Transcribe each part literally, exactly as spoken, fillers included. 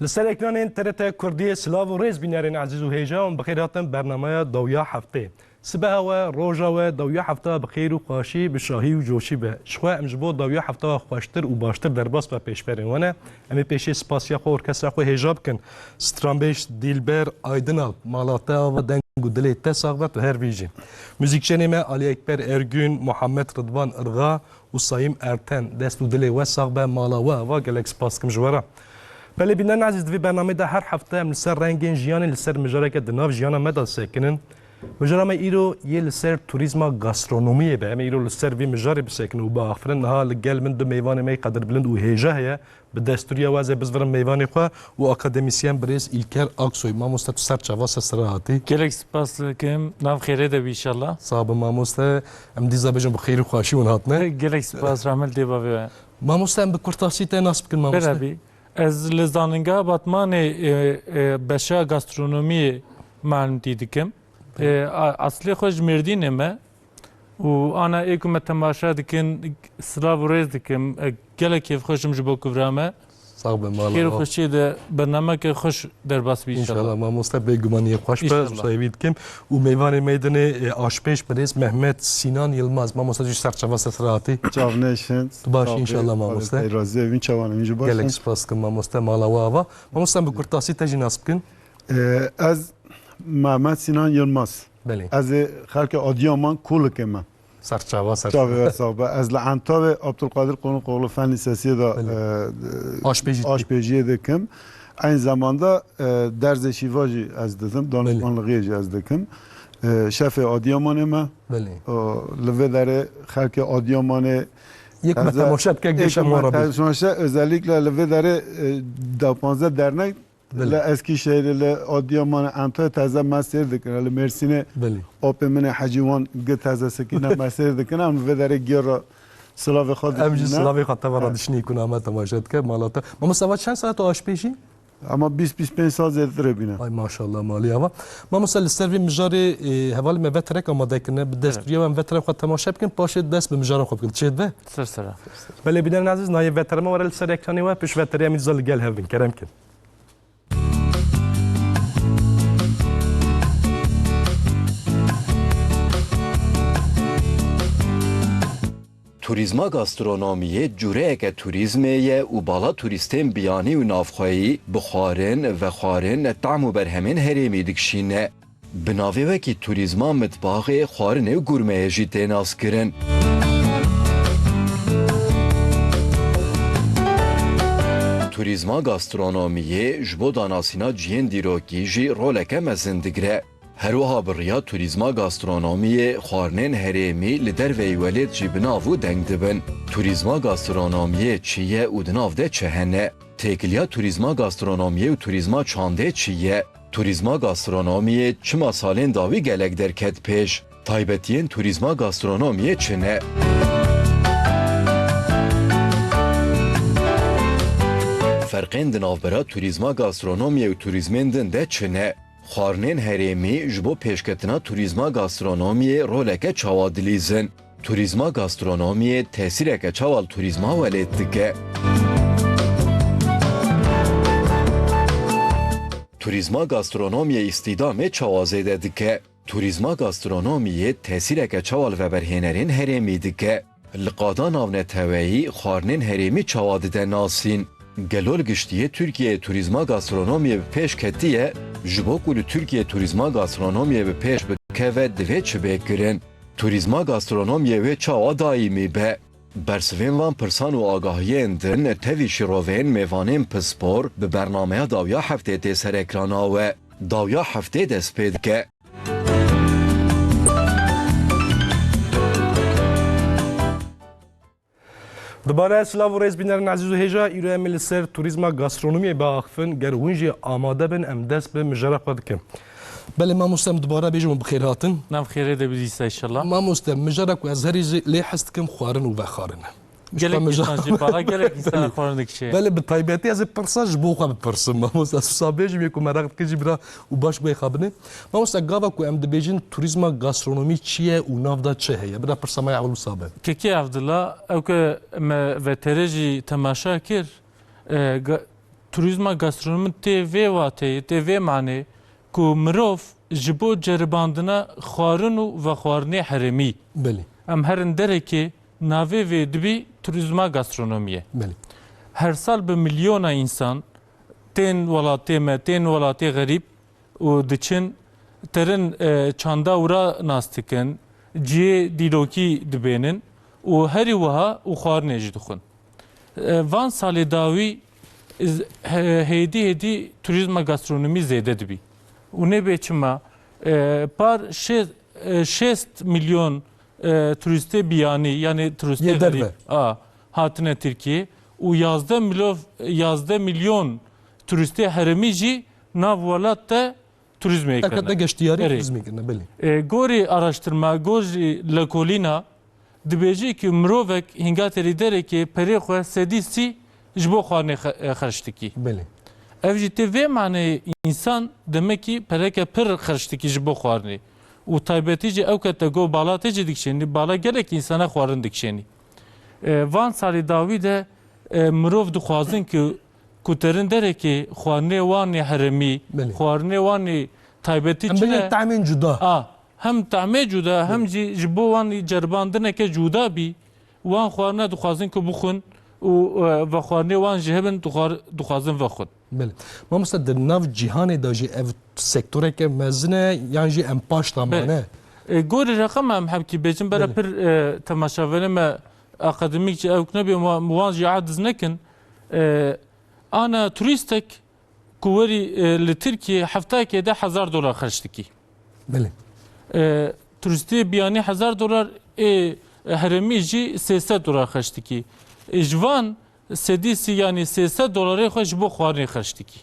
Li ser ekranên T R T Kurdiyê silav û rêz bînerên ezîz û hêja, hûn bi xêr hatin bernameya dawiya heftê. Sibeha we, roja we, dawiya hefta bi xêr û xweşî, bi şahî û coşî be. Ji xwe em ji bo dawiya hefta we xweştir û baştir derbas be pêşberên we ne. Em ê pêşê spasiya xwe orkestra xwe hêja bikin. Stranbêj Dîlber Aydinal, mala te ava, deng û dilê te sax be, tu her bijî. Muzîkjenê me Alî Ekber Ergün, Muhammed Ridvan Irga, û Sayîm Erten, dest û dilê we sax be, mala we ava, gelek spas dikim ji we re. Belê bînerên ezîz, di vê bernameyê de her hefte em li ser rengên jiyanê, li ser mijareke di nav jiyana me de disekinin. Mijara me îro yê li ser turîzma gastronomiyê be. Em ê îro li ser vî mijarê bisekinin û biaxivin. Niha li gel min du mêvanê me yê qedirbilind û hêja heye. Bi destûriya we ez ê bizvirim mêvanê xwe û akademîsyen birêz Îlker Aksoy. Mamoste, tu ser çava ser sera hatî. Gelek spas dikim. Nav xêrê de bî înşallah. Sax be mamoste. Em dîsa bêjin bi xêr û xweşî hûn hatine. Gelek spas, rahmet dê bavê we. Mamoste, em bi kurtasî te nas bikin mamoste. Belê bî. Ez li Zanîngeha Batmanê, e, e, beşa gastronomiyê malimtî dikim. E, a-, eslê xwe ji Mêrdînê me. Û ana ê ku me temaşe dikin, silav û rêz dikim. E, gelek kêfxweş im ji bo kuvra me. Sax be, mala. Xêr û xweşiyê de bernameke xweş derbas bî înşallah. Înşallah mamoste, bêgumanî yê xweş be, ez wisa hêvî dikim. Û mêvanê me dinê, e, aşpêj birêz Mehmet Sinan Yilmaz. Mamoste, tu ji ser çava ser sera hatî. Çav neşin. Tu baş î înşallah mamoste. Razî evîn çavan, evîn jî baş in. Gelek spas dikim mamoste, mala we ava. Mamoste, em bi kurtasî te jî nas bikin. E, ez Mehmet Sinan Yilmaz. Belê. Ez ê xelkê Adıyaman Kulikê me. Ser çava, ser çava. Çavê we sax be. Ez li Entawê Abdulkadir Konukoğlu Fen Lisesiye de, Belê. e, Aşpêjî dikî. Aşpêjiyê dikim. Aynı zamanda, e, derzê şîva jî ez didim, Belê. danişmanlığiyê jî ez dikim. E, şefê Adıyamanê me. Belê. O, li vê derê xelkê Adıyamanê Yek me ez de temaşe dike, êk gêşe me me ra bî. temaşe, özellikle li vê derê, e, da panzdeh dernek Belê. Li Eskîşehîrê, li Adıyamanê, Entawê teze me sêr dikin. Li Mêrsînê Belê. apê min ê Hecî wan gi teze sikîne me sêr dikin. Em vê derê giya re silavê xwe Em jî dişîne. silavê xwe teva re Evet. dişînî ku name temaşe dike, mala te. Mamoste, va çend saet o aşpêjî? Ama bîst bîst pênc saet zêdetir ê bîne. Ay maşallah, malî ava. Mamoste, li ser vê mijarê, e, hevalê me veterek amade kirine. Bi destûriya we em veterek xwe temaşe bikin, paşê dest bi mijara xwe bikin. Çê dibe? Ser sera. Belê bînerên ezîz, nayê vetere me were li ser ekranê we, pişt veterê em dîsa li gel hev bin. Kerem kin. Turîzma gastronomiyê cureyeke turîzmê ye û bala turîstên biyanî û navxweyî bi xwarin, vexwarin, tam û berhemên herêmî dikişîne. Bi navê wekî turîzma mitbaxê, xwarinê û gurmeyê jî tê naskirin. Turîzma gastronomiyê ji bo danasîna cihên dîrokî jî roleke mezin digire. Her wiha bi riya turîzma gastronomiyê xwarinên herêmî li derveyî welêt jî bi nav û deng dibin. Turîzma gastronomiyê çi ye û di nav de çi hene? Têkiliya turîzma gastronomiyê û turîzma çandê çi ye? Turîzma gastronomiyê çima salên dawî gelek derket pêş? Taybetiyên turîzma gastronomiyê çi ne? Ferqên di navbera turîzma gastronomiyê û turîzmên din de çi ne? Xwarinên herêmî ji bo pêşketina turîzma gastronomiyê roleke çawa dilîzin? Turîzma gastronomiyê tesîreke çawa li turîzma welêt dike? Turîzma gastronomiyê îstîdamê çawa zêde dike? Turîzma gastronomiyê tesîreke çawa li veberhênerên herêmî dike? Li qada navneteweyî xwarinên herêmî çawa dide nasîn? Gelo li giştiyê Tirkiyeyê turîzma gastronomiyê bi pêş ketiye, ji bo ku li Tirkiyeyê turîzma gastronomiyê bi pêş bikeve divê çi bê kirin? Turîzma gastronomiyê wê çawa daîmî be? Bersivên van pirsan û agahiyên din tevî şîroveyên mêvanên pispor bi bernameya dawiya heftê tê ser ekrana we. Dawiya heftê dest pê dike. Dubare silav û rêz bînerên ezîz û hêja, îro em ê li ser turîzma gastronomiyê biaxifin, ger hûn jî amade bin, em dest bi mijara xwe dikin. Belê mamoste, em dubare bêjin hûn bi xêr hatin. Nav xêrê de bidîse inşallah. Mamoste, mijara ku ez herî jî lê hez dikim xwarin û vexwarin e. Gelek Ji xwe insan mijara jî para gelek insan xwarin dikişe. Belê, bi taybetî ez ê pirsa ji bo xwe bipirsim. Mamoste, ez wisa bêjim, yê ku meraq dike jî bira û baş guhê xwe bine. Mamoste, gava ku em dibêjin turîzma gastronomî çi ye û nav de çi heye? Bira pirsa me ya ewil wisa be. Kekê Evdila, ew ke me vetere jî temaşa kir, e, ga-, turîzma gastronomî tê vê wateyê, tê vê manê ku mirov ji bo ceribandina xwarin û vexwarinê herêmî. Belê. Em herin derekê navê vê dibî turîzma gastronomiyê. Belê. Her sal bi milyona însan tên welatê me, tên welatê xerîb û diçin terin, e, çanda wira nas dikin, cihê dîrokî dibênin û herî wiha û xwarinê jî dixwin. E, van salê dawî z-, he-, hêdî hêdî turîzma gastronomî zêde dibî. Û nêbê çima, e, par şê-, e, şêst milyon, e, turîstê biyanî, yanî turîstê Yê derve. Xerîb, a, hatine Tirkiyê û yazdeh milyon, yazdeh milyon turîstê herêmî jî nav welat de turîzmê Derketine kirine. Geştiyarî Erê. Turîzmê kirine, belê. E, gorî araştirma, gorî lekolîna, dibêjî ku mirovek hînga terî derekê perê xwe sedî sî ji bo xwarinê xe-, e, xerc dikî. Belê. Ev jî tê vê maneyê însan demekî pereke pir xerc dikî ji bo xwarinê. Û taybetî jî ew ke te got bala te jî dikişênî, bala gelek însana xwarin dikişênî. E, van salê dawî de, e, mirov dixwazin ku, ku terin derekê xwarinê wan ê herêmî, Belê. xwarinê wan ê taybetî Em çi bêjin ne? Tahmên cuda. A, hem tahmê cuda, hem Belê. jî ji bo wan ceribandineke cuda bî, wan xwarina dixwazin ku bixwin û, e, vexwarinê wan jî hebin, dixwar-, dixwazin vexwin. Belê. Mamoste, di nav cîhanê de jî ev sektoreke mezin e, yan jî em paş de Belê. mane? E, gorî reqema em hebkî bêjin, bera Belê. pir, e, temaşevanê me akademîk jî ew nebê, wa-, wan jî adiz nekin. E, ana turîstek ku werî, e, li Tirkiyê heftayekê de hezar dolar xerc dikî. Belê. E, turîstê biyanî hezar dolar, ê herêmî jî sê sed dolar xerc dikî. E, ji van sedî sî, yanî sê sed dolarê xwe ji bo xwarinê xerc dikî.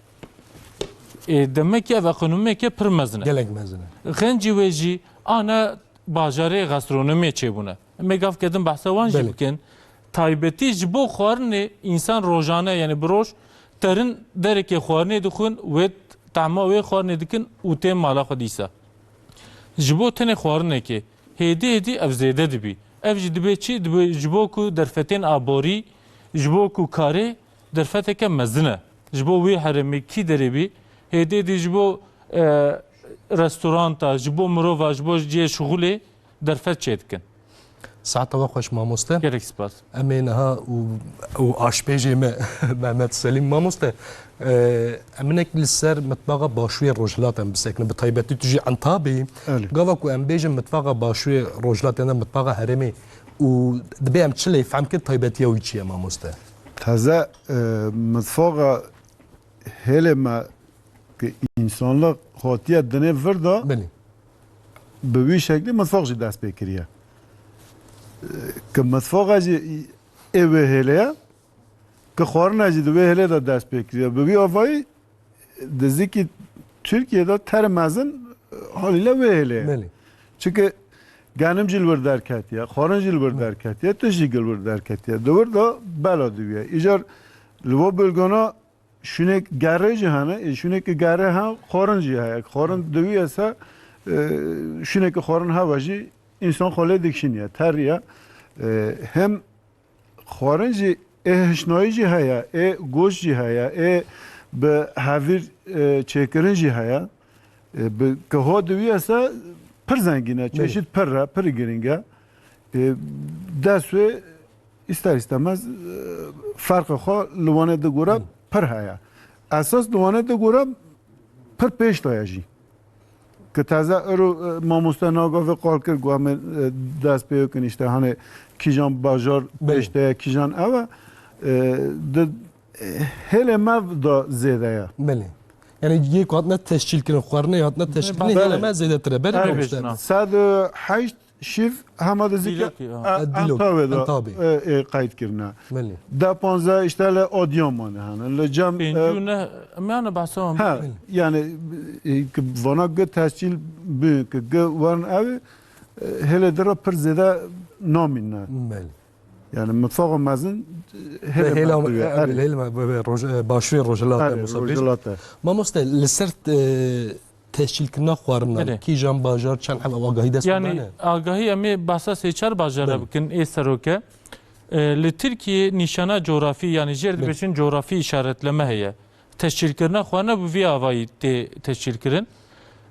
E, demek ki ev ekonomiyeke pir mezin e. Gelek mezin e. Xencî wê jî ana bajarê gastronomiyê çêbûne. Em ê gavke din behsa wan jî Belê. bikin. Taybetî ji bo xwarinê însan rojane, yanî bi roj terin derekê xwarinê dixwin, wê tahma wê xwarinê dikin û tên mala xwe dîsa. Ji bo tenê xwarinekê hêdî hêdî ev zêde dibî. Ev jî dibê çi? Dibê ji bo ku derfetên aborî, ji bo ku karê derfeteke mezin e. Ji bo wî herêmê kî derê bî, hêdî hêdî ji bo, e, restoranta, ji bo mirova, ji bo cihê şixulê derfet çêdikin. Saeta we xweş mamoste. Gelek spas. Em ê niha û, û aşpêjê me Mehmet Selîm mamoste. E, em hinek li ser mitbaxa başûyê rojhilat em bisekinin. Bi taybetî tu jî Entabê yî. Erê. Gava ku em bêjin mitbaxa başûyê rojhilat, yan da mitbaxa herêmê û dibê em çi lê fehm kin, taybetiya wî çi ye mamoste? Taze, e, mitbaxa hêlê me ki însanlıq hatiye dinê vir de Belê. bi wî şeklî mitfaq jî dest pê kiriye. Ki mitfaqa jî ê wê hêlê ye, ki xwarina jî di wê hêlê de dest pê kiriye. Bi wî avayî di zikî Tirkiye de ter mezin halîle wê hêlê ye. Belê. Çunke genim jî li wir derketiye, xwarin jî li wir derketiye, tişt jî li wir derketiye. Di wir de bela diwiye. Îcar li vo bilgona şûnêk gerê jî hene, ê şûnêk ki gerê he, xwarin jî heye. Xwarin diwî ese, e, şûnêk ki xwarin heve jî însan xwe lê dikişîniye, teriye. E, hem xwarin jî ê hişnayî jî heye, ê goşt jî heye, ê bi hevîr, e, çêkirin jî heye. E, bi, ki ho diwî ese pir zengîn e, Belê. çeşît pir e, pir girîng e. E, dest wê îster îstemez, e, ferqê xwe li wanê di gora Hı. pir heye. Esas li wanê di gora pir pêş de ye jî. Ki teze îro, e, mamoste nagavê qal kir, ku em ê, e, dest pê bikin, îşte, hani kîjan bajar Belê. pêş de ye, kîjan ew e, e, di, e, hêlê me de zêde ye. Belê. Yani yê ku hatine tescîl kirin, xwarinê hatine tescîl kirin, Belê. hêlê me zêdetir e. Belê Her mamoste. bêjna. Sed û heşt şîv hema di zikê Dîlokê, ha. e, E, Dîlok, Entabê de, Entabê. e, e, qeyd kirine. Belê. De panzdeh işte li Adıyamanê hene. Li cem, Pêncî e, û neh, em yani behsa wan ha, bikin. yani, e, ki vana gi tescîl bi, ki gi werin ew, e, hêlê di re pir zêde namîne. Belê. Yani mitfaqa mezin, e, Ve hêlê hêla, me, e, diye. Erê. hêla me, ve, ve, roj-, e, başûrê rojhilat Erê, e, Musa Bey. rojhilat e. Mamoste, li ser, e, tescîlkirina xwarinan, Erê. kîjan bajar, çend ev agahî dest Yani pê dane? agahî em ê behsa sê çar bajara Belê. bikin, ê seroke. E, li Tirkiyê nîşana coğrafî, yani jêr Belê. dibêjin coğrafî işaretleme heye. teşkîlkirina xwarine bi vî avayî tê teşkîlkirin.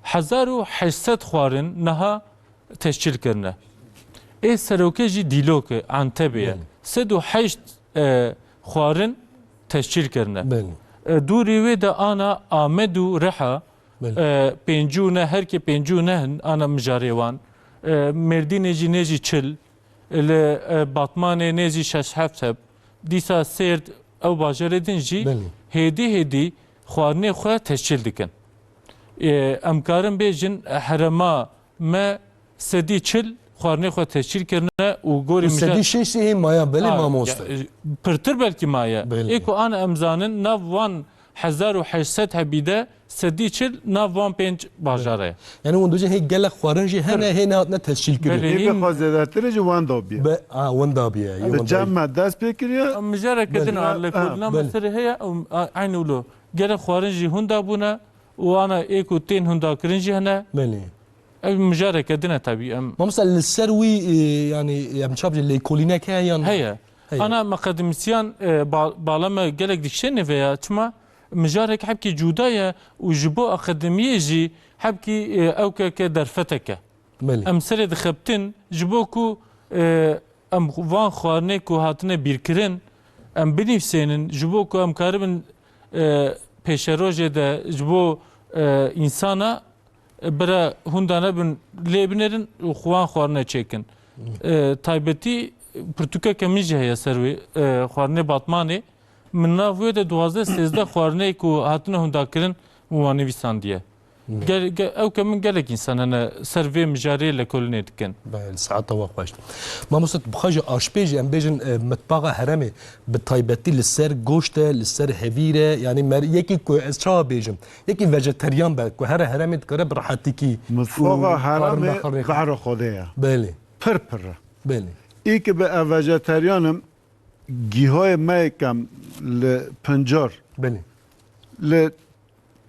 Hezar û heşt sed xwarin niha teşkîl kirine. Ê serokê jî Dîlok e, Entebê ye. Belê. Sed û heşt, e, xwarin teşkîl kirine. Belê. E, dûrî wê de ana Amed û Riha, Belê. e, pêncî û neh, her kê pêncî û neh in, ana mijarê wan. E, Mêrdînê jî nêzî çil, li, e, Batmanê nêzî şeş heft heb. Dîsa Sêrd, ew bajarê din jî Belê. hêdî hêdî xwarinê xwe teşkîl dikin. E, em karin bêjin, herêma me sedî çil xwarinê xwe teşkîl kirine û gorî Û mijar- sedî şêst hê maye, belê Ha, mamoste. ya, e, pirtir belkî maye. Belê. Ê ku an em zanin, nav wan hezar û heşt sed hebî de sedî çil nav wan pênc bajara ye. Yani hûn dibêjin hê gelek xwarin jî hene, Belê. hê nehatine teşkîl kirin. Belê. Ê bi xwe zêdetir jî wan dabiye. Be, a, wan dabiye, Hadi wan dabiye. Cem me dest pê kiriye. Em mijareke Belê. din a, Ha, li ha. Kulina Belê. Mesirê heye, em, a, eynî wilo. Gelek xwarin jî hûn dabûne û ana ê ku tên hûn dakirin jî hene. Belê. Ev mijareke din e tabî. Em Mamoste, li ser wî, e, yani, em çap jî lêkolînek heye yan? Heye. Heye. Ana, me qedimîsiyan, e, ba-, bala me gelek dikişêne vê ya. Çima mijarek hebkî cuda ye û ji bo akademiyê jî hebkî, e, ewkeke derfetek e. Belê. Em serê dixebtin ji bo ku, e, em van xwarinê ku hatine bîrkirin, em binivîsênin, ji bo ku em karibin, e, pêşerojê de ji bo, e, însana, e, bira hûn danebin lê binêrin û xwan xwarine çêkin. E, taybetî pirtûkeke min jî heye ser wê, e, xwarinê Batmanê. Min nav wê de duwazdeh sêzdeh xwarineyê ku hatine hundakirin min wan nivîsandiye. Gel-, ge-, ew ke min gelek însan hene ser vê mijarê lêkolînê dikin. Belê, saeta we xweş. Mamoste, tu bixwe ji aşpê jî em bêjin, e, mitbaxa herêmê bi taybetî li ser goşt e, li ser hevîr e, yani mer-, yekî ku ez çawa bêjim, yekî vejeteryan be, ku here herêmê dikare bi rehetîkî Mitbaxa û xwarin herêmê vexwe rêxe. Behra Xwedê ye. Belê. Pir pir e. Belê. Ê ki bi ev vejeteryan im, gîhayê me yê kem li pincar, Belê. li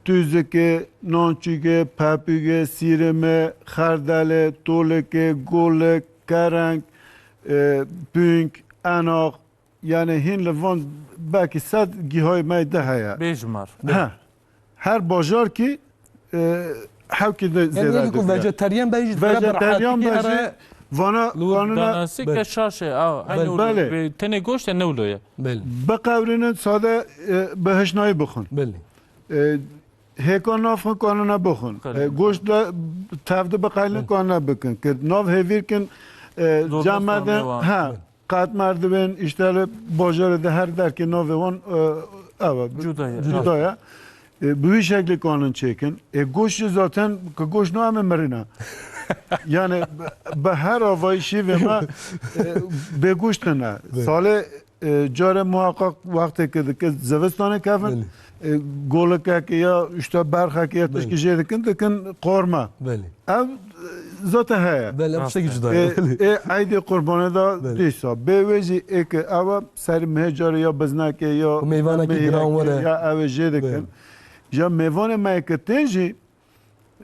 tûzikê, nançûgê, pepûgê, sîrimê, xerdelê, tolikê, golik, kereng, e, pûnk, enax, yani hîn li van belkî sed gîhayê me yê di heye. Bêjimar. He. Her bajar kî, e, hewkî de Yani zêde yekî ku dikire. Vejeteryan be jî dikare bi Vejeteryan rehetîkî be jî here vana li wir kanûna Danasî Belê. ke şaş e, a, Belê. eynî wilo. Belê. Bi tenê goşt e, ne wilo ye. Belê. Biqewrînin sade, e, bi hişnayî bixwin. Belê. E, hêkan nafxin kanûna bixwin. Belê. E, goşt de tevdi biqeylin Belê. kanûna bikin. Ki nav hêvîr kin, e, Zor cem dest medin, name wan. ha. Belê. Qet merdibên îşte li bajarê de her derkê navê wan, e, ew e, Cuda ye. cuda ye. E, bi wî şeklî kanin çêkin. E, goşt jî zaten ki goşt no em ê mirîne. Yani bi, bi her avayî şîvê me, e, bêgoşt tine. Belê. Salê, e, care muhakkak wextê ki dike zivistanê kevin, Belê. e, golikekê ya, işte berxekê ya Belê. tişkî jê dikin, dikin qorme. Belê. Ev, e, zaten heye. Belê, ev Rast tiştekî e. cuda E, ye. Belê. e, eydê qurbanê de Belê. dîsa. Bê wê jî ê ki ew e, serî mihê carê ya biznekê ya Û meyvanekî meyekê giran were. ya ew ê jê dikin. Belê. Ya mêvanê me yê ki tên jî,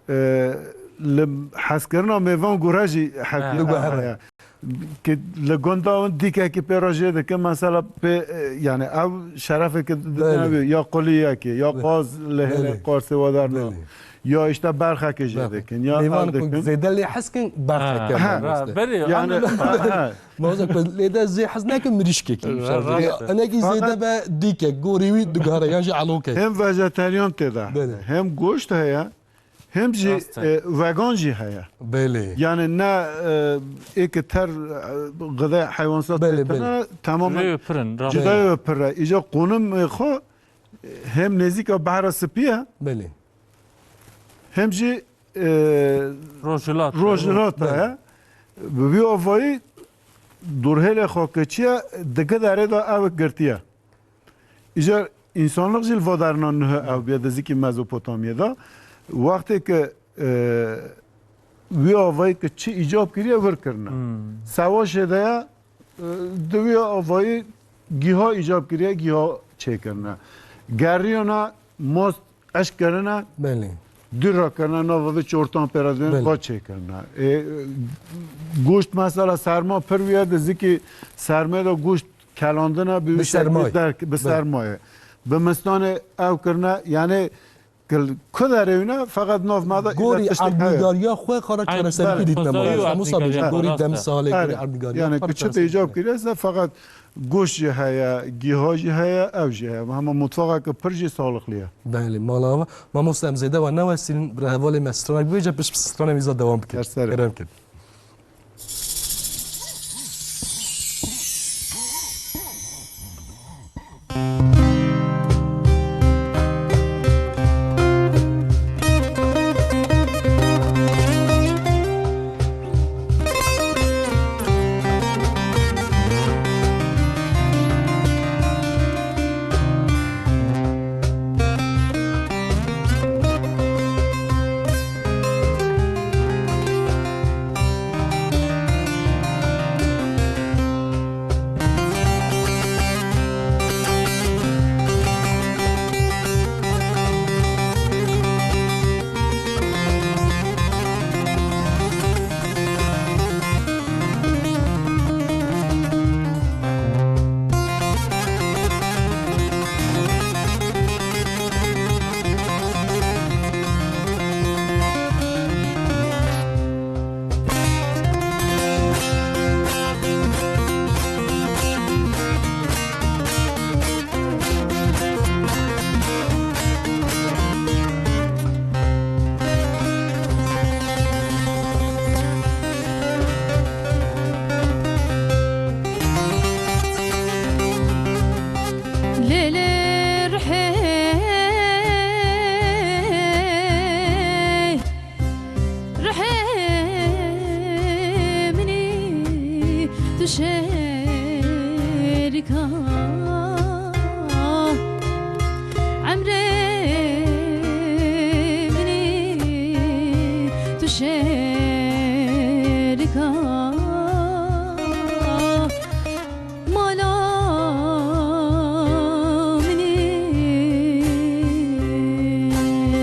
e, li hezkirina mêvan gore jî hewkî Li guhere. heye. Ki li gunda hûn dîkekî pê re jê dikin, mesela pê, e, yani ew şerefê ki didin Belê. ew ê, ya quliyekê, ya Belê. qaz li hêlê Belê. qarsê we derna, Belê. ya işte berxekê jê Belê. dikin, ya Mêvan ew ku dikin. zêde lê hez kin, berxeke Ha. Ha. mamoste. Berê, Yani, anladım. ha, ha. Mamoste ku lê de zê hez nekin, mirîşkekî Ra-, mişa. rast e. Enekî Fakat zêde be dîkek, gorî wî digare, yan jî elokek. Hem vejeteryan tê de, Belê. hem goşt heye, hem jî, Rast e. e, vegan jî heye. Belê. Yani ne, e, ê ki ter, e, gıda heywansal Belê, têtine, belê. tamamen Cudayê pir in, rast. cudayê pir e. Îca qonimê xwe, e, hem nêzîka Behra Spî ye, Belê. hem jî, e, Rojhilat. Rojhilat Belê. ye. Bi vî avayî dorhêlê xwe keçiye, di giderê de ew girtiye. Îcar însanlix jî li va derna nuh ew bûye di zikî Mezopotamyê de. Wextê ke, e, wî avayî ke çi îcab kiriye, wir kirine. Hmm. Sewa jê de ye, e, di wî avayî gîha îcab kiriye, gîha çêkirine. Geriyana mast eşk kirine, Belê. dûr rakirine, nava vê çortan pê re dibên, Belê. xwe çêkirine. E, goşt mesela serma pir wî ye, di zikî sermê de goşt kelandine bi Bi wî şeklî sermayê. derk, bi Belê. sermayê. Bi mistanê ew kirine, yanî kil-, ku derêwîne, feqet nav me de Gorî île tiştek heye. Erdnîgariya xwe xara Aynen. çareserî Belê. dîtine Xwezayî mala. û Mamosta Erdnîgariya Bêjin, xwe gorî rast e. demsalê, Erê. gorî erdnîgariya Yani xwe bi çi çareserî pêcap dîtine. kiriye, feqet goşt jî heye, gîha jî heye, ew jî heye. Hema mutfaxeke pir jî sağlıklı ye. Belê, mala we. Mamosta em zêde we newesînin, bi hevalê me stranek bibêje, pişt bi stranê wî za dewam bikin. Ders serê. Kerem kin. Lê lê rihê, rihê minî tu şêrîka emrê minî tu şêrîka mala minî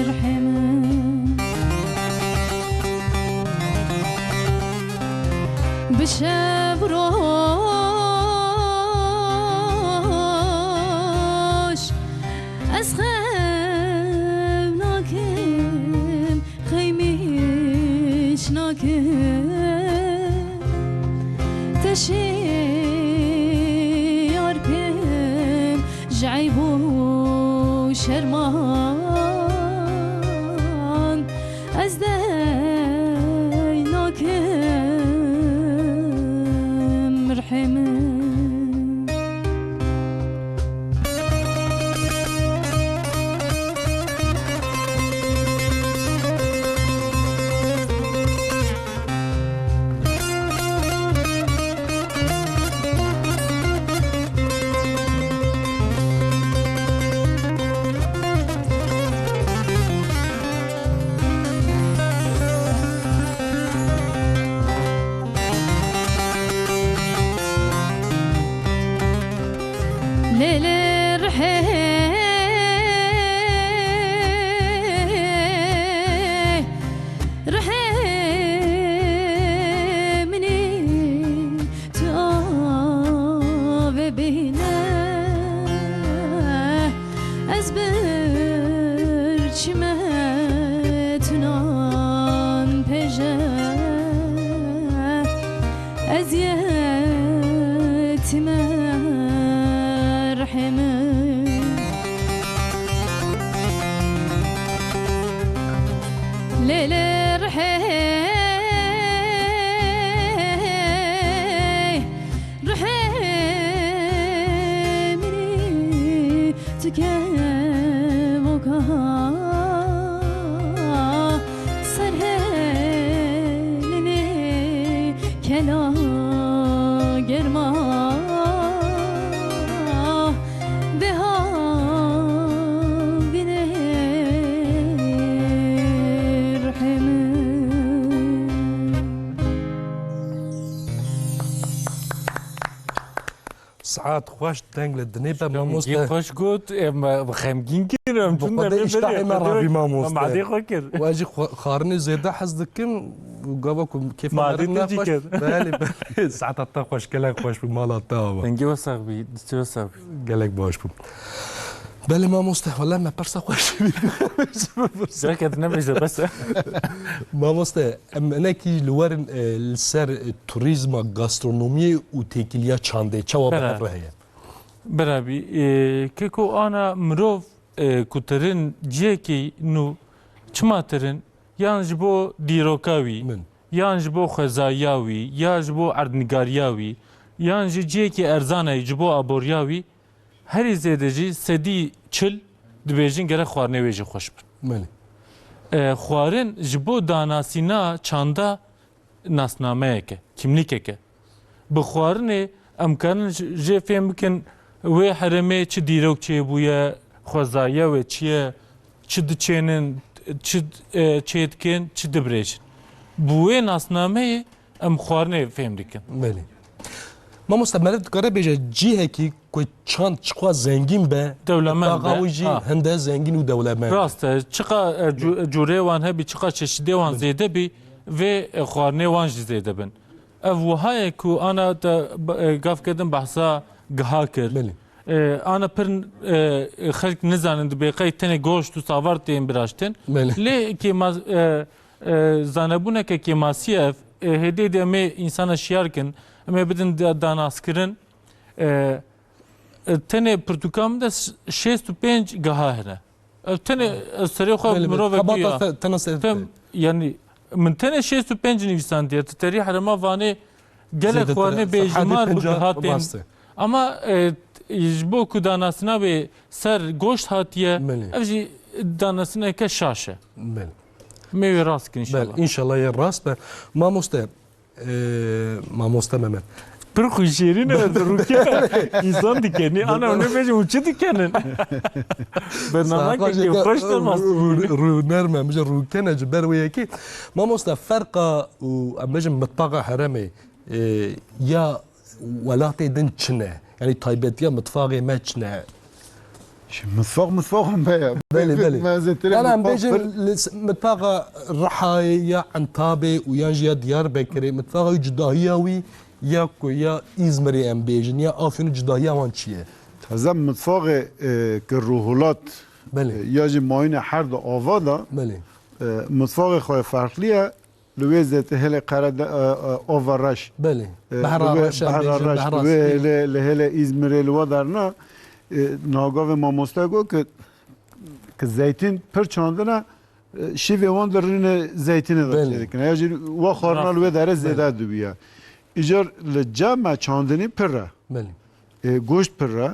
rihê min. Bi şev roj ez xew nakim, xeymîş nakim. Te şiyar kim ji eyb û şerman. Ez dey nakim rihê min. Lê lê rihê, rihê minî tu avê bîne. Ez birçime tu nan pêje. Ez yetîme rihê min. Lê lê rihê, rihê min. Tu kevoka ser helinê kela germa deha vînê rihê min. Saet xweş, deng li dinê be, mamoste. Gî xweş got, em xemgîn kirin, em Bi çûn Xwedê demê îştahê me rabî, mamoste. Madê xwe kir. We jî xwe-, xarinê zêde hez dikim, gava ku kêfa me Madê te jî nexweş. Kir. Belê, belê. Saeta te xweş, gelek xweş bû, mala te ava. Dengê we sax bî, destê we sax bî. Gelek baş bû. Belê mamoste, wele me persa xwe ji bîr kir. Gerek et nebêje bes e. Mamoste, em hinekî li werin, e, li ser, e, turîzma, gastronomiyê û têkiliya çandê. Çawa bi Bera. hev re heye? Berabî, e, keko ana mirov, e, ku tirin ciyekî nû çima tirin? Yan ji bo dîroka wî, Min. yan ji bo xwezayiya wî, ya ji bo erdnîgariya wî, yan jî ciyekî erzan e ji bo aboriya wî, herî zêde jî sedî çil dibêjin gerek xwarinê wê jî xweş bin. Belê. E, xwarin ji bo danasîna çanda nasnameyek e, kimlîkek e. Bi xwarinê em karin j-, jê fêm bikin wê herêmê çi dîrok çêbûye, xwezayiya wê çi ye, çi diçênin, çi, e, çêdikin, çi dibirêjin. Bi wê nasnameyê em xwarinê fêm dikin. Belê. Mamoste, meriv dikare bêje cihekî ku çand çiqas zengîn be, Dewlemend taxa be. wî jî Ha. hinde zengîn û dewlemend. Rast e. Çiqa, e, cu-, cûrê wan hebî, çiqa çeşidê wan Belê. zêde bî, vê, e, xwarinê wan jî zêde bin. Ev wiha ye ku ana te, e, gav kedin behsa giha kir. Belê. E, ana pir, e, xelk nizanin dibê qey tenê goşt û savar tên biraştin. Belê. Lê kêma-, e, e, zanebûneke kêmasî ye ev. E, hêdî hêdî em ê însana şiyar kin, em ê bidin da-, danaskirin. E, e, tenê pirtûka min de s-, şêst û pênc giha hene. Ev tenê, ez serê xwe Belê, belê. mirovekî Xebata ya. te-, tena ser Tem, te. yanî, min tenê şêst û pênc nivîsandiye. Tu terî herêma Vanê gelek Zêdetir e. xwarinê Sehadê bêjimar bi pênca giha tên. rast e. Ama, e, ji bo ku danasina wê ser goşt hatiye, Belê. ev jî danasineke şaş e. Belê. Em ê wê rast kin Belê, înşallah. înşallah yê rast be. Mamoste, e, mamoste Mehmet. Pir xwe şêrîn e, rûke însan dikenî. Ana hûn ê bêjin hûn çi dikenin? Bernameke Saqa jê kêfxweş ke-, de mas. rû-, rû-, rû nerm e, min jî rûkene ji ber wê yekê. Mamoste, ferqa û em bêjin mitbaqa herêmê, e, ya welatê din çi ne? Yanî taybetiya mitbaxê me çi ne? Şimdi mutfak mutfak me ya. Belê, belê. Me zêtirê Yanî em mutfak bêjin pir li s-, mitbaxa Rihayê ya Entabê û yan jî ya Diyarbekirê, mitbaxa wî cudahiya wî ya ku ya Îzmirê em bêjin, ya Afyonê cudahiya wan çi ye? Taze mutfaxê, e, ki Ruhulat, Belê. e, ya jî mayîne her di ava da, Belê. e, mutfaxê xwe farklı ye. Li wê zêtir hêlê qere de, e, e, ova reş. Belê. E, Behra li wê reş, em Behra bêjin, reş, Behra li wê spî. hêlê, li hêlê Îzmirê li we derna, e, nagavê mamoste got ki, ki zeytîn pir çandine, e, şîvê wan di rînê zeytînê de Belê. çêdikine. Ya jî wa xwarina Rast. li wê derê Belê. zêde dibiya. Îcar li cem me çandinî pir e. Belê. E, goşt pir e.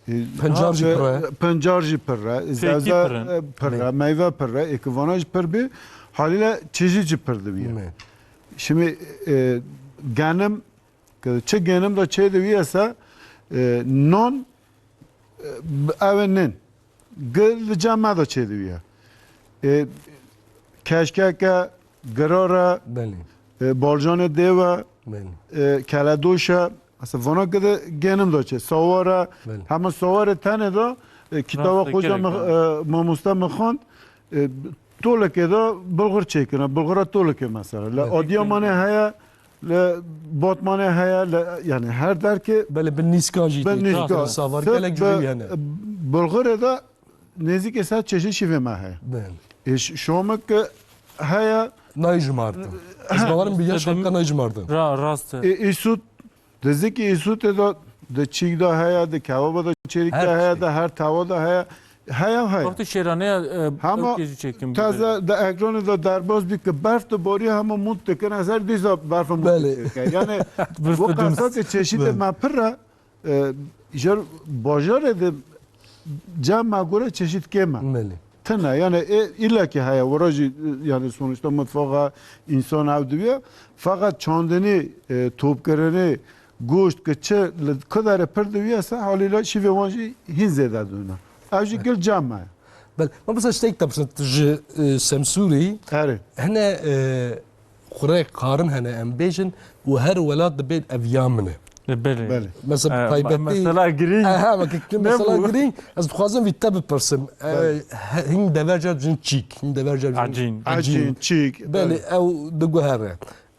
E, Pencar jî ha, pir e. e, pencar jî pir e. Fêkî Zewze, pir in. e, pir e. Meyve pir e. Ê ki vana jî pir bî. Halîle çêjî jî pir dibiye. Me. Şimdi, e, genim, ki çi genim de çê dibiye se, e, non, e, ev ê nin. Gi li cem me de çê dibiye. E, keşkeke, girare, Belê. e, balcanê dêve, Belê. e, keledoşe, aslında vana gide genim da çê, saware, Belê. hema saware tenê da, e, kitaba Rastê xoca gerek me, da. e, mamoste me xwend, e, tolekê da bulgur çêkine, bulgura tolekê mesela. Le Belê. Adiyamanê heye, le Batmanê heye, le, yani her derkê Belê, bi nîskan jî Bi tê, nîskan. savar Sırf gelek bi, cihê hene. bulgurê da nêzîkê sed çeşî şîvê me heye. Belê. Ê, ş-, şomik heye. Nayê jimartin. Ez Ha. bawerim bi yaş Dedim- hakka nayê jimartin. Ra, rast e. Ê, îsût, dizikî îsûtê de, di çîk de heye, di kebaba de çêrîk Her de heye, tiştê. de her tawa de heye. Heye, heye. Wextê şêraneya, e, Hema ewkê jî çêkim taze bibêje. de ekranê de derbas bî ki berf de borî hema mût dikine ser dîsa berfa mût Belê. dikine. Yani Berf bu de dûn. qasakê çeşîtê Belê. me pir e. E, ji bajarê de cem me gore çeşît kêm e. Belê. Tine, yani, e, illa ki heye, wara jî, e, yani, sonuçta mutfaxa insan ev dibiye. Fakat çandinî, e, topkirinî, goşt ki çi li kudere pir dibiye se, haliyle şîvê wan jî hîn zêde dûne. Ev jî gil cem me. Bel, ma mesela ştek te pirsin, ji, e, Semsûrî Erê. hene, e, Xurê qarin hene em bêjin û her welat dibên ev ya min e. E, belê. Belê. Mesela E, taybetî me-, mesela girîng Aha, bak, ki mesela nebû. girîng, ez dixwazim vî te bipirsim. E, Belê. he-, hîn deverca jin çîk, hîn deverca jin Ecîn. Ecîn, çîk, Belê, belê. ew diguhere.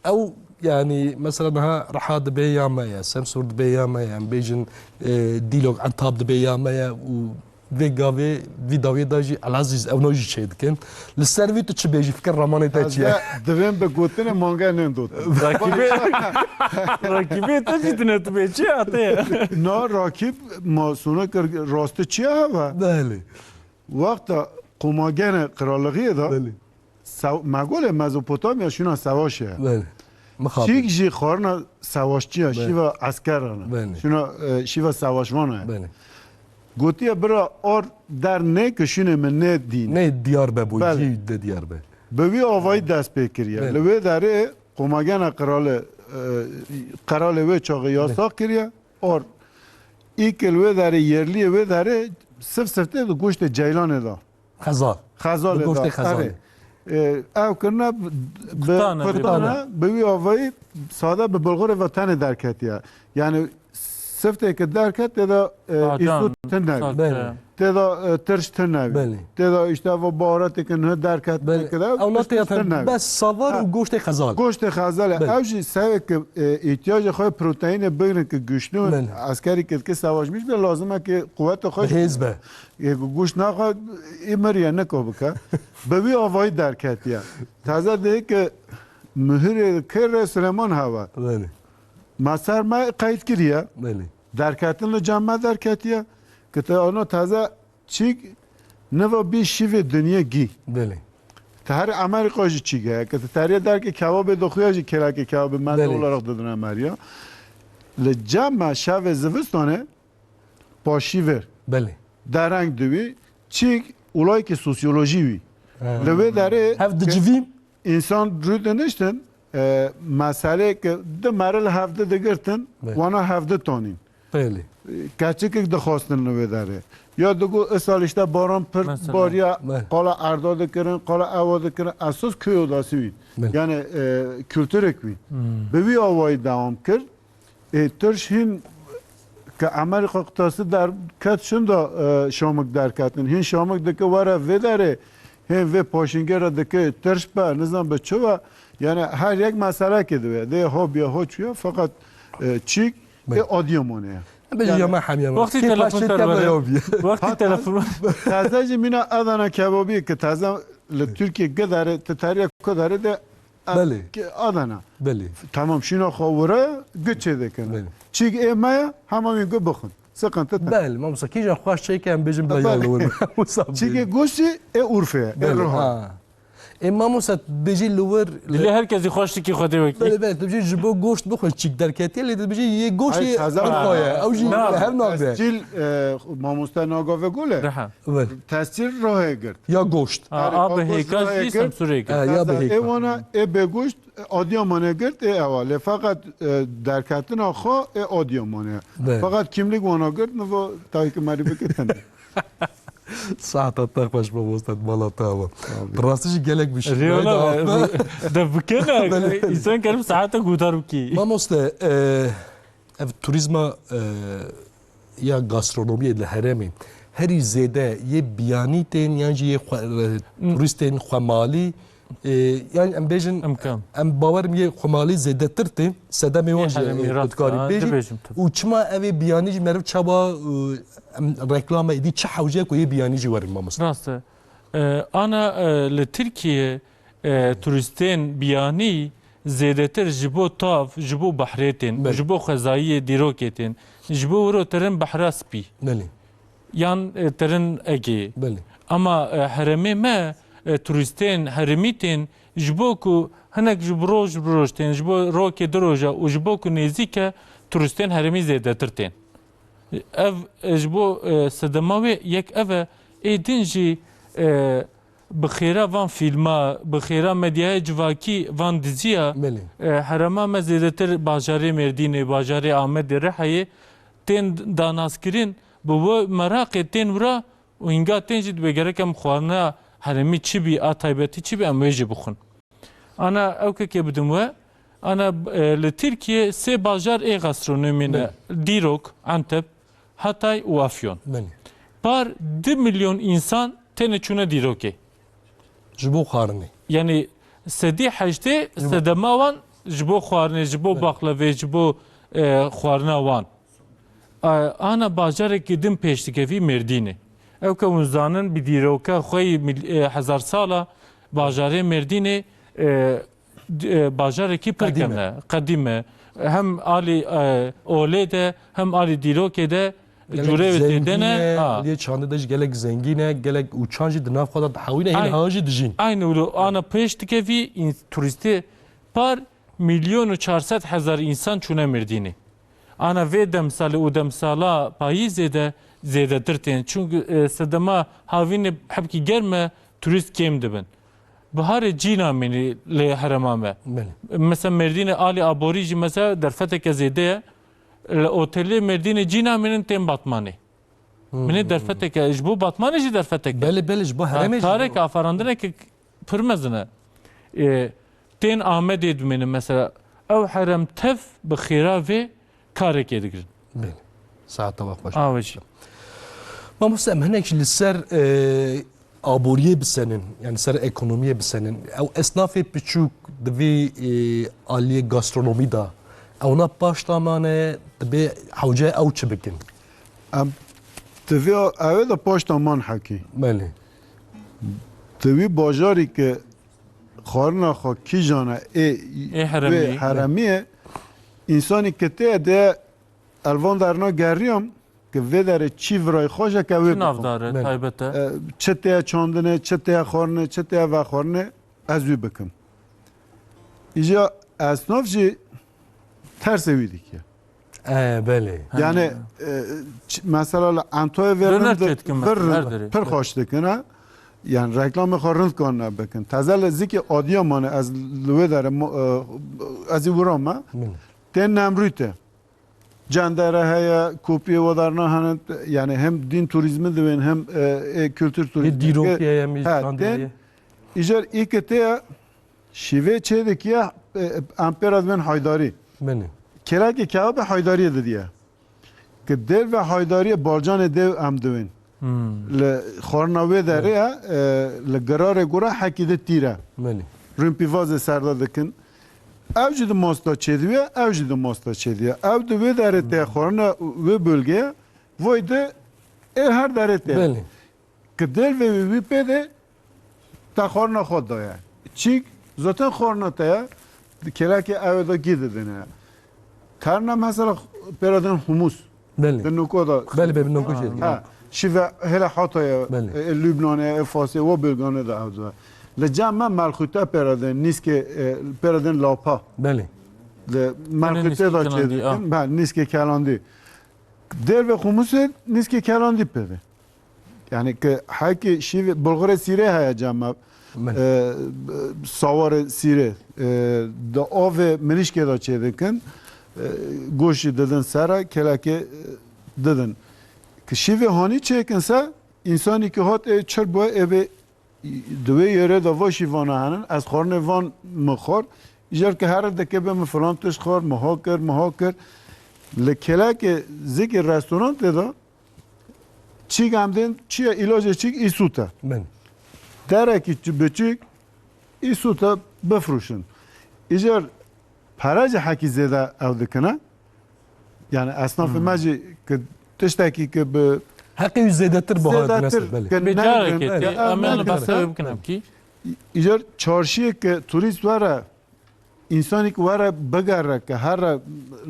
Ew, yani, mesela niha Riha dibê ya me ye, Semsûr dibê ya me ye, em bêjin, e, Dîlok, Entab dibê ya me ye û Vê gavê, vî dawiyê de jî Elazîz ew no jî çê dikin. Li ser vî tu çi bêjî, fikir ramanê te çi ye? Taze divên bi gotinê mange nên dotin. Rakîbê, rakîbê te jî tine tu bê çi hate? Na rakîb ma sona kir rastî çi ye heve? Belê. Wexta qomagene qiralixiyê de Belê. Sew-, me golê Mezopotamya şuna sewaşê ye. Belê. Mixabin. Çîk jî xwarina sewaşçiya, Belê. şîva eskeran e. Belê. Şuna, e, şîva sewaşvan e. Belê. Gotiye bira ar der ne ki şûnê min ne dîn. Ne diyar be bu, Belê. cî de diyar be. Bi wî avayî dest pê kiriye. Belê. Li wê derê qomagena qiralê, e, qiralê wê çaxê yasax kiriye. Ar. Î ki li wê derê, yerliyê wê derê sif sif tê di goştê ceylanê de. Xezal. Xezalê Bi goştê de, xezalê. erê. E, ew kirine bi, bi Kutane, kutane, bi wî avayî sade bi bulxurê ve tenê derketiye. Yani siftê ki derket tê de, e, Bacan, îsû tune. sade. Belê. Tê de, e, tirş tune. Belê. Tê de işte va baharatê ki niha derket Belê. tê ki de Ew na tê tune. bes savar Ha. û goştê xezal. Goştê xezal e. Belê. Ew jî sevê ki, e, îhtiyacê xwe proteînê bigrin ki güçlü Belê. eskerî ki dike savaşmiş be lazim e ki quwetê xwe Bi hêz be. Yê ku goşt naxwe, ê miriye, niko bike. Bi wî avayî derketiye. Taze dê ki mihirê kê re Silêman heve. Belê. Me ser me qeyd kiriye. Belê. Derketin li cem me derketiye. Ki te ano taze çîk niva bî şîvê dinyê gî. Belê. Te her Amerîka jî çîk heye. Ki te teriye derkê kebabê dixuye jî kêlekê kebabê meze Belê. olarak didin Amerîya. Li cem me şevê zivistanê Paşî vir. Belê. Dereng diwî, çîk olayekî sosyolojî wî. Ha. Li wê derê Hev dicivîn. Însan rû diniştin, e, meseleyê ki di meril hevdi digirtin, Belê. wana hevdi tonîn. Belê. E, keçikik dixwastin li wê derê. Ya digo, isal işte baran pir Mesela. bariya, Belê. qala erda dikirin, qala ewa dikirin, esas köy odası wî. Belê. Yani, e, kültürek wî. Hmm. Bi wî awayî dewam kir. Ê, tirş hîn ke Amerîka qitası derket şinda, e, şamik derketin. Hîn şamik dike were vê derê, hên vê paşîngê re dike tirş be, nizam be çi be. Yani her yek meselekê dibe. Dê ho biye ho çûye, fakat, e, çîk, Bê. ê, adiye mane ye. Bê Yani ya me hemiye me. Wextî Kê telefon paşê kar te were. be ya biye. Wextî Hat- telefon. Taze jî mîna Adana kebabî ki taze li Tirkiye gidare, ti teriye kudare de Belê. Ki Adana. Belê. Tamam, şîna xwe wira, giçê dikin. Belê. Çîk ê me ye, hema wî gu bixwin. Sıkıntı te. Belê, mamosta, kîjan xweş çêke em bêjin bila Belê. ya li wir. Mamosta Çîkê bêjin. goştî ê Urfê, ê Belê. Riha. Ha. Ê mamosta, bêjî li wir, Dilê her kesî xweş dikî Xwedê wekî. Belê, belê, tu bêjî ji bo goşt bixwe çîk derketiye, lê tu bêjî yê goştî Ay, taze Urfa ye. Ew jî Na. hev nabe. Tescîl, e, mamoste nagave gole. Riha. Belê. Tescîl Rihê girt. Ya goşt. Ha, Erê, a bi a goşt hêka Rihê jî girt. Semsûrê girt. Ha, ya bi Taze hêka. ê wana, ê bê goşt, Adiyamanê girt ê ewa. Lê feqet, e, derketina xwe ê Adiyamanê. Belê. Feqet kimlik wana girt, niva tayê ki merî bike tune. Saeta te xweş mamoste, mala te ava. Abi. Bi rastî jî gelek bişî. Rêwela Rayda be, atme. de bikene, Belê. însan kerim saete guhdar bikî. Mamoste, e, ev turizma, e, ya gastronomiyê li herêmê herî zêde yê biyanî tên yan jî yê xwe, e, Hmm. turîstên xwemalî, e, yan em bêjin, Imkan. em bawerim yê xwemalî zêdetir tên, sedemê wan Yê jî, herêmî e, rast kudikarî e, bêjî. dibêjim tabii. Û çima ev ê biyanî jî meriv çawa, e, em reklame êdî çi hewce ku yê biyanî jî werin mamoste? Rast e. E, ana, e, li Tirkiye E, turîstên biyanî zêdetir ji bo tav, ji bo behrê tên, Belê. ji bo xwezayiyê dîrokê tên, ji bo wiro tirin behra spî. Belê. Yan, e, tirin Egeyê. Belê. Ama, e, herêmê me, e, turîstên herêmî tên, ji bo ku hinek ji bi roj bi roj tên, ji bo rokê du roja û ji bo ku nêzîk e, turîstên herêmî zêdetir tên. Ev, e, ji bo, e, sedema wê yek ev e, ê din jî, e, Bi xêra van fîlma, bi xêra medyaya civakî van diziya, Belê. e, herêma me zêdetir bajarê Mêrdînê, bajarê Amedê, Rihayê tên danaskirin, bi wê meraqê tên wira û hînga tên jî dibê gerek em xwarina herêmî çi bî, a taybetî çi bî, em wê jî bixwin. Ana ew kekê bidim we, ana, e, li Tirkiye sê bajar ê gastronomî ne, Belê. Dîrok, Enteb, Hatay û Afyon. Belê. Par du milyon însan tenê çûne dîrokê. Ji bo xwarinê. Yanî sedî heştê Ji bo sedema wan ji bo xwarinê, ji bo Belê. baxlevê, ji bo, e, xwarina wan. A, ana bajarekî din pêş dikevî Mêrdînê. Ew ke hûn zanin, bi dîroka xwe yî mil-, e, hezar sala bajarê Mêrdînê, e, d-, e, bajarekî pir Qedîm e. kevne, qedîm e. Hem alî, e, olê de, hem alî dîrokê de Gelek cûrê wê zengîn têde ne. e, Ha. Aliyê çandê de jî gelek zengîn e, gelek ûçan jî di nav xwe de dihewîne, hîn Ay- ha jî dijîn. Aynı wilo ana pêş dikevî, ins-, turîstê par milyon û çar sed hezar însan çûne Mêrdînê. Ana vê demsalê û demsala payîzê de zêdetir tên. Çünkü, e, sedema havînê hebkî germ e, turîst kêm dibin. Biharê cî namînî lê herema me. Belê. Mesela Mêrdînê alî aborî jî mesela derfeteke zêde ye. Li otelê Mêrdînê cî namînin tên Batmanê. Hmm. Minê derfeteke, ji bo Batmanê jî derfeteke. Belê, belê, ji bo Ha, heremê jî. Kareke aferandineke pir mezin e. Ê, tên Amedê dimînin mesela. Ew herem tev bi xêra vê karekê digirin. Belê. Saeta we xweş. Awe jî. Mamoste, em hinek jî li ser, e, aboriyê bisenin, yani ser ekonomiyê bisenin. Ew esnafê piçûk di vî, e, aliyê gastronomî de, ewna paş de mane, dibê hewce ew çi bikin? Em di vê ew ê de paş de man hekî. Belê. Di wî bajarî ke xwarina xwe kîjan e ê Ê heremî. wê heremî ye, însanî ke tê de elvan derna geriyam ke vê derê çî virayê xwe je ke wê Çi bikim. navdar e, Belê. taybet e? E, çi tê ye çandine, çi tê ye xwarine, çi tê ye vexwarine, ez wî bikim. Îja esnaf jî tersê wî dike. E, belê. Yani, Ha. e, ç-, mesela li Antoya vê Döner rind, çêdikin mesela, vir rind, her derê. pir Evet. xweş dikin ha. Yani reklamê xwe rind karine bikin. Teze li zikê Adiyamanê ez li wê derê mo-, e, ez ê wira me. Min. Tên Nemrûtê. Cendere heye, kopiyê wedarna hene, yani hem din turizmi dibên hem, e, ê kültür turizmi. Ê dîrokê heye, mi Ha, çandê tên heye. Îcar î ke tê ye, şîvê çê dikiye, e, em pê re dibên haydarî. Belê. Kelekê kebabê haydariyê didiye. Ke dêl ve haydariyê balcanê dêw em diwên. Hmm. Li xwarina wê derê ye, e, li girarê gura hekî di tîr e. Belê. Rûn pîvazê ser de dikin. Ew jî di masta çêdiye, ew jî di masta çêdiye. Ew di wê derê tê xwarina wê bölgeye, voy di ê her derê tê. Belê. Ki dêl vê wî pê de te xwarina xwe daye. Çîk, zaten xwarina te ye, di kelekê ew ê de gî didine. Terna mesela pêra din humus. Belê. Di noko da. Belê, belê, noko şey. Ha, şive hele Hatayê, Belê. e, e, Lübnanê, e, Fasê, o bölgane de ew de. Li cem me melxûte pêra din, nîskê, e, pêra din lapa. Belê. Li melxûte Nîskê da Kelandî, çêdikin. Ha. Belê, nîskê Kelandî. Dêl ve humusê nîskê Kelandî pê de. Yani ki hekî şîvê bulxurê sîrê heye cem me. Min. E, sawarê sîrê, e, di avê mirîşkê de çêdikin. E, goşî didin sere, kelekê, e, didin. Ki şîvê hanî çêkin se, însanî ki hat ê çir bûye ê bê di wê yêrê de va şîvana henin, ez xwarinê van min xwar, îcar ki here dike bê min filan tişt xwar, min ha kir, min ha kir. Li kelekê zikê restorantê de Çîk em dên çi ye? Îlacê çîk îsût e. Min. Derekî çi-, biçîk îsût e bifroşin. Îcar pere jî hekî zêde ew dikine. Yani esnafê Hmm. me jî ki tiştekî ki bi Heqê wî zêdetir buha zêdetir dinese, belê. ki Bi carekê negrin, tê, ya, em ê negrin. behsê wê bikin em kî. Îcar çarşiyê ki turîst were Însanî ki were bigere, ki here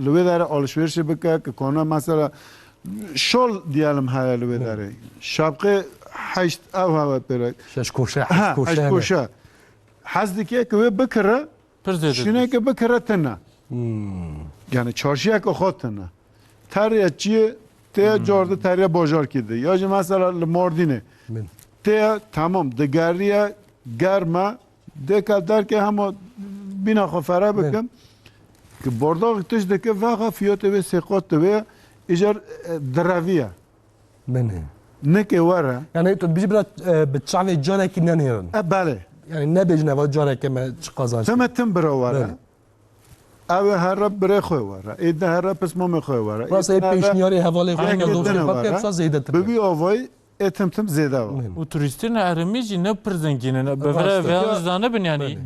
li wê derê alişverişê bike, ki kona mesela şol diyelim heye li wê derê. Şapqê heşt ew heve pêre. Şeş koşe, Ha, heşt koşe heşt heve. koşe. Hez dike ki wê bikire, Pir zêde şîne dibe. ki bikire tine. Hmm. Yani çarşiyeke xwe tine. Teriya çiyê, tê Hmm. cardi teriya bajarkî de. Ya jî mesela li Mardînê. Min. Tê tamam, digeriye, germe, Dêka derke hema bîna xwe fere Min. bikim. Ki bardaxek tişt dike vexa fiyatê wê sê qat dibe, îcar, e, direviye. Min e. Nike were. Yani tu dibêjî bira, e, bi çavê carekî nenêrin. E, belê. Yani nebêjin eva careke me çi qazanç. Tim e tim bira were. Belê. Ew ê herre birê xwe were. Ê de herre pismamê xwe were. Rasa ê Ê de pêşniyarê hevalê xwe Aynen. ne dost Dene pek were. hepsa zêdetir. Bi wî avayî ê tim tim zêde ve. Min. Û turîstên eremî jî ne pir zengîn in. Bi Rast vira e. vê zane bin yanî. Belê.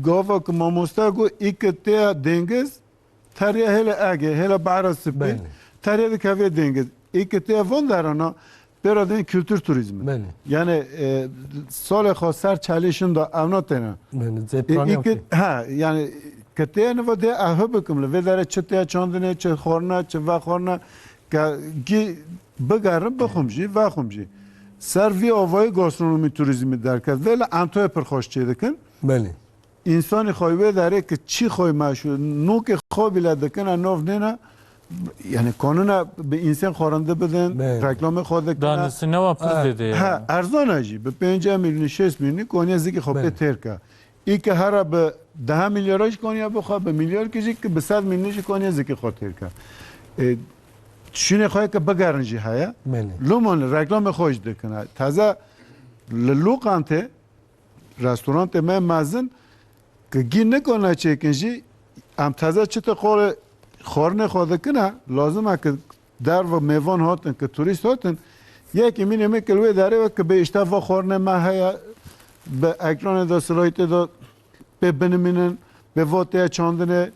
Gava ku mamoste got, î ke tê dengiz, teriya hêle ege, hêle behra spî, Belê. teriya dikeve dengiz. Î ke tê van derana, pêra dên kültür turizmi. Belê. Yani, e, salê xwe ser çalîşin da evna têne. Belê, E, zêpiraniya î ki, ha, yani, ke têne va dê ehu bikim, li vê derê çi tê çandine, çi xwarine, çi vexwarine, ke gî bigerim, bixwim jî, vexwim jî. Ser vî avayî gastronomî turizmî derket. Vê li Antoya pir xweş çêdikin. Belê. Însanî xwe wê derê ki çî xwe meşhur, nokê xwe bile dikine, nav nêne, yani kanine bi însan xwarinde bidin, Belê. reklamê xwe dikine. Danîstina wa pir Ha, zêde ye. ha, erzan e jî, bi pêncî milyon, şêst milyon koniye zikê xwe Belê. pê têr ke. Î ke here bi deh milyara jî koniye bixwe, bi milyar ki jî ki bi sed milyon jî koniye zikê xwe têr ke. E, şûnê xwe ke bigerin jî heye. Belê. Lomon reklamê xwe jî dikine. Taze li lokantê, restorantê me mezin, ki gî nikane çêkin jî, em taze çi te qolê xwarinê xwe dikine, lazim e ki derve mêvan hatin, ki turîst hatin, yekî mînê me ki li wê derê ve ki bê işte va xwarinê me heye, bi ekranê de, slaytê de pê binimînin, bê va tê çandinê,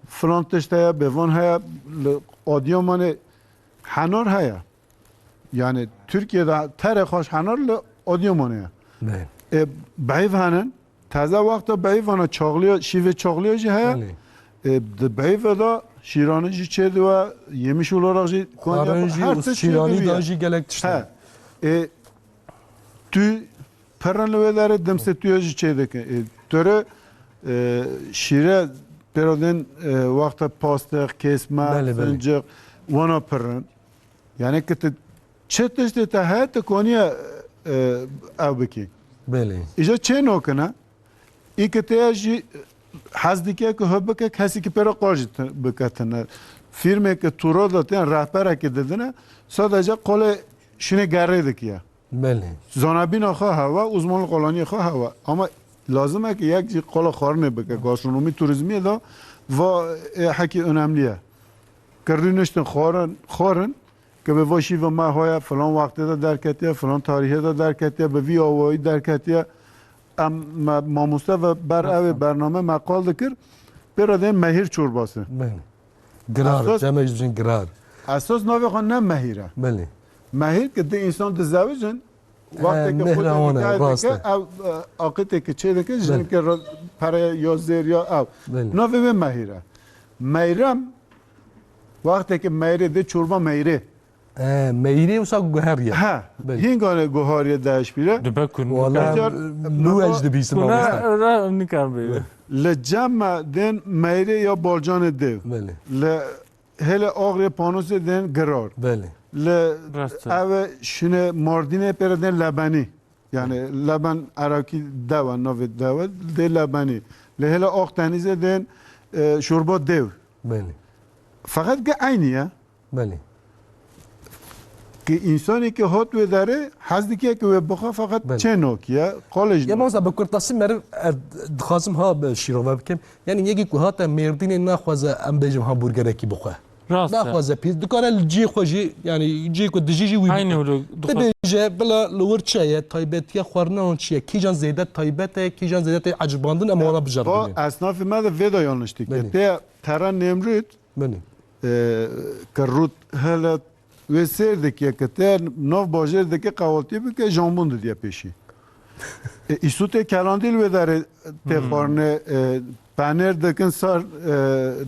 filan tişt heye, bê van heye, li Adıyamanê henar heye. Yani Türkiye'de tere xweş henar li Adıyamanê ye. Belê. E, beyv henin, taze wexta beyvana çaxliya, şîvê çaxliya jî heye. Belê. E, di beyve de şîranî jî çêdiwe, yemiş olarak jî Konya, Xwarin jî her û tişt şîranî çêdiwe. da jî gelek tişt He. heye. E, tu pirin li wê derê dimsê tu jî çêdike. E, töre, e, şîre pêrodên, e, wexta pastix, kesme, Belê, belê. fincik, wana pirin. Yani ki tu çi tiştê te heye, tu koniye, e, ew bikî. Belê. Îja çê nokine, î ki tê jî hez dike ki hû bike, kesî ki pêra qal jî ti-, bike tine. Fîrmê ki tûro de tên, rehberekî didine, sadece qolê şûnê gerê dikiye. Belê. Zanabîna xwe hewa, uzmanlık alaniyê xwe hewa. Ama lazim e ki yek jî qola xwarinê bike, gastronomî turizmiyê de va, e, hekî önemli ye. Ki rûniştin xwarin, xwarin, ki bi va şîva me haya, filan wextê de derketiye, filan tarihê de derketiye, bi vî awayî derketiye. Em, me, mamoste ve ber Nasıl? evê bername me qal dikir, pêra dê mehîr çorbası. Belê. Girar, Esas cem jî dibêjin girar. Esas navê xwe ne mehîr e. Belê. Mehîr ki di însan dizewicin, He, wextê ki mehra xwe wan e, nikah rast dike, e. ev, e, aqitê ki çê dike, Belê. jinike ra-, pereye ya zêr ya ew. Belê. Navê wê mehîr e. Meyrem, wextê ki meyrê dê çorba meyrê. E, meyrê wisa guheriye. Ha, Belê. hingane guhariye daş bile. Dibe ku Wala Ecar, nû ez dibîsim Kuna mamoste. ra nikar bê. Li cem me dên meyrê ya balcanê dev. Belê. Li hele ağrê panosê dên girar. Belê. Li Rast e. eve şine Mardinê pêre dên lebenî. Yani leben Erakî dewe, navê dewe dê lebenî. Li hele Akdenizê dên, e, şorba dev. Belê. Feqet ki eynî ye. Belê. Ki însanê ki hat wê derê hez dike ki wê bixe, feqet Belê. çê nakiye, qolê jî Ya nakiye. mamosta, bi kurtasî meriv, e, dixwazim ha bi şîrove bikim. Yani yekî ku hate Mêrdînê naxwaze, em bêjim, hamburgerekî bixwe. Rast e. Naxwaze pîz. Dikare li cihê xwe jî, yani cihê ku dijî jî wî Aynî bike. wilo dixwe- Bibêje, bila li wir çi ye, taybetiya xwarina wan çi ye, kîjan zêde taybet e, kîjan zêde tê ecibandin, em wana bijaribînin. Esnafê me de vê de yanlış dike. Belê. Tê tera Nemrûd, Belê. e, ke rût hele wê sêr dike, ke te nav bajêr dike, qehwatî bike, jambon didiye pêşî. E, îsûtê kelandî li wê derê tê Hı. xwarine, e, penêr dikin sar, e,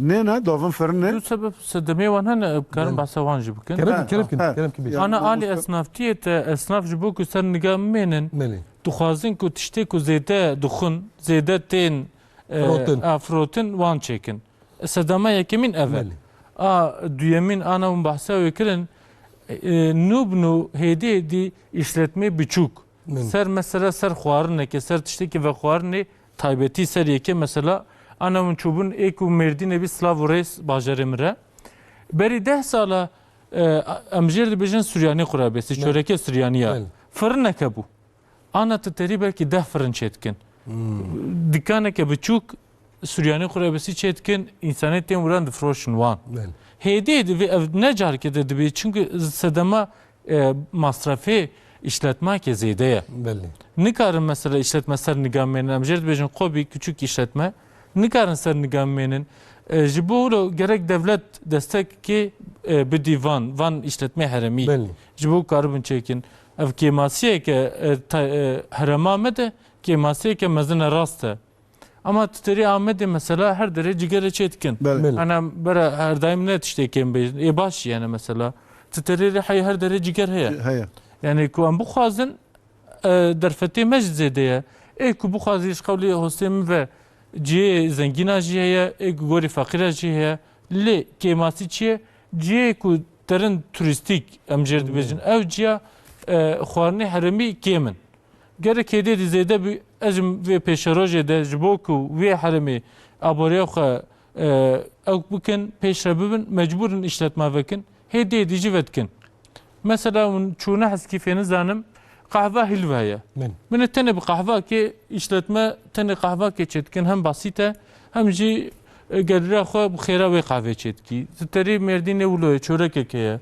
nêne, davin firinê. Du sebeb sedemê wan hene, em karin Belê. behsa wan jî bikin. Kerem Ha, ki, kerem ki, ha. kerem ki bêje. Yani Ana alî mamoste- esnaftiyê te, esnaf ji bo ku ser niga bimênin, Belê. dixwazin ku tiştê ku zêde dixwin, zêde tên, e, Firotin. a, firotin, wan çêkin. Sedema yekemîn ev e. Belê. A duyemîn ana hûn behsa wê kirin, e, nû bi nû hêdî hêdî îşletmê biçûk. Belê. Ser mesela ser xwarinekê, ser tiştekî vexwarinê taybetî ser yekê mesela ana hûn çûbûn ê ku Mêrdînê bî silav û rêz bajarê min re. Berî deh sala, e, em jêr dibêjin Suryanî qurabêsî, Belê. çorekê Suryanî ya. Belê. Firineke bû. Ana tu terî belkî deh firin çêdikin. Hmm. Dikaneke biçûk Suryanî qurabêsî çêdikin, însanê tên wiran difiroşin wan. Belê. Hêdî hêdî vê ev ne careke de dibê, çimkî sedema, e, masrefê îşletmakê zêde ye. Belê. Nikarin mesela îşletme ser niga mênin, em jê dibêjin qobî, küçük işletme, nikarin ser niga mênin. E, ji bo wilo gerek dewlet destek kê, e, bidî van, van îşletmê herêmî. Belê. Ji bo karibin çêkin. Ev kêmasiyeke, e, ta-, e, herêma me de kêmasiyeke mezin e, rast e. Ama tu terê Amedê mesela her derê cigere çê dikin. Belê. Belê. Ana bera her daim ne tiştê kêm bêjin. Ê baş jî yani mesela. Tu terê Rihayê her derê ciger heye. Heye. Yani ku em bixwazin, e, derfetê me jî zêde ye. Ê ku bixwazî ji qewlê hostê min ve cihê zengîna jî heye, ê ku gorî feqîra jî heye. Lê kêmasî çi ye? Cihê ku terin turîstîk em jê re dibêjin. Hmm. Ew ciya, e, xwarinê herêmî kêm in. Gerek hêdê dî zêde bî, ez jî vê pêşerojê de ji bo ku wê herêmê aboriya xwe, e, ew bikin, pêş re bibin, mecbûr in îşletma vekin. Hê dê dî jî vedikin. Mesela hûn çûne heskî fê nizanim, qehva hîl ve heye. Min. Min ê tenê bi qehvakê îşletme, tenê qehvakê çêdikin, hem basît e, hem jî, e, gelira xwe bi xêra wê qehvê çêdikî. Ji terî Mêrdînê wilo ye, çorekek heye.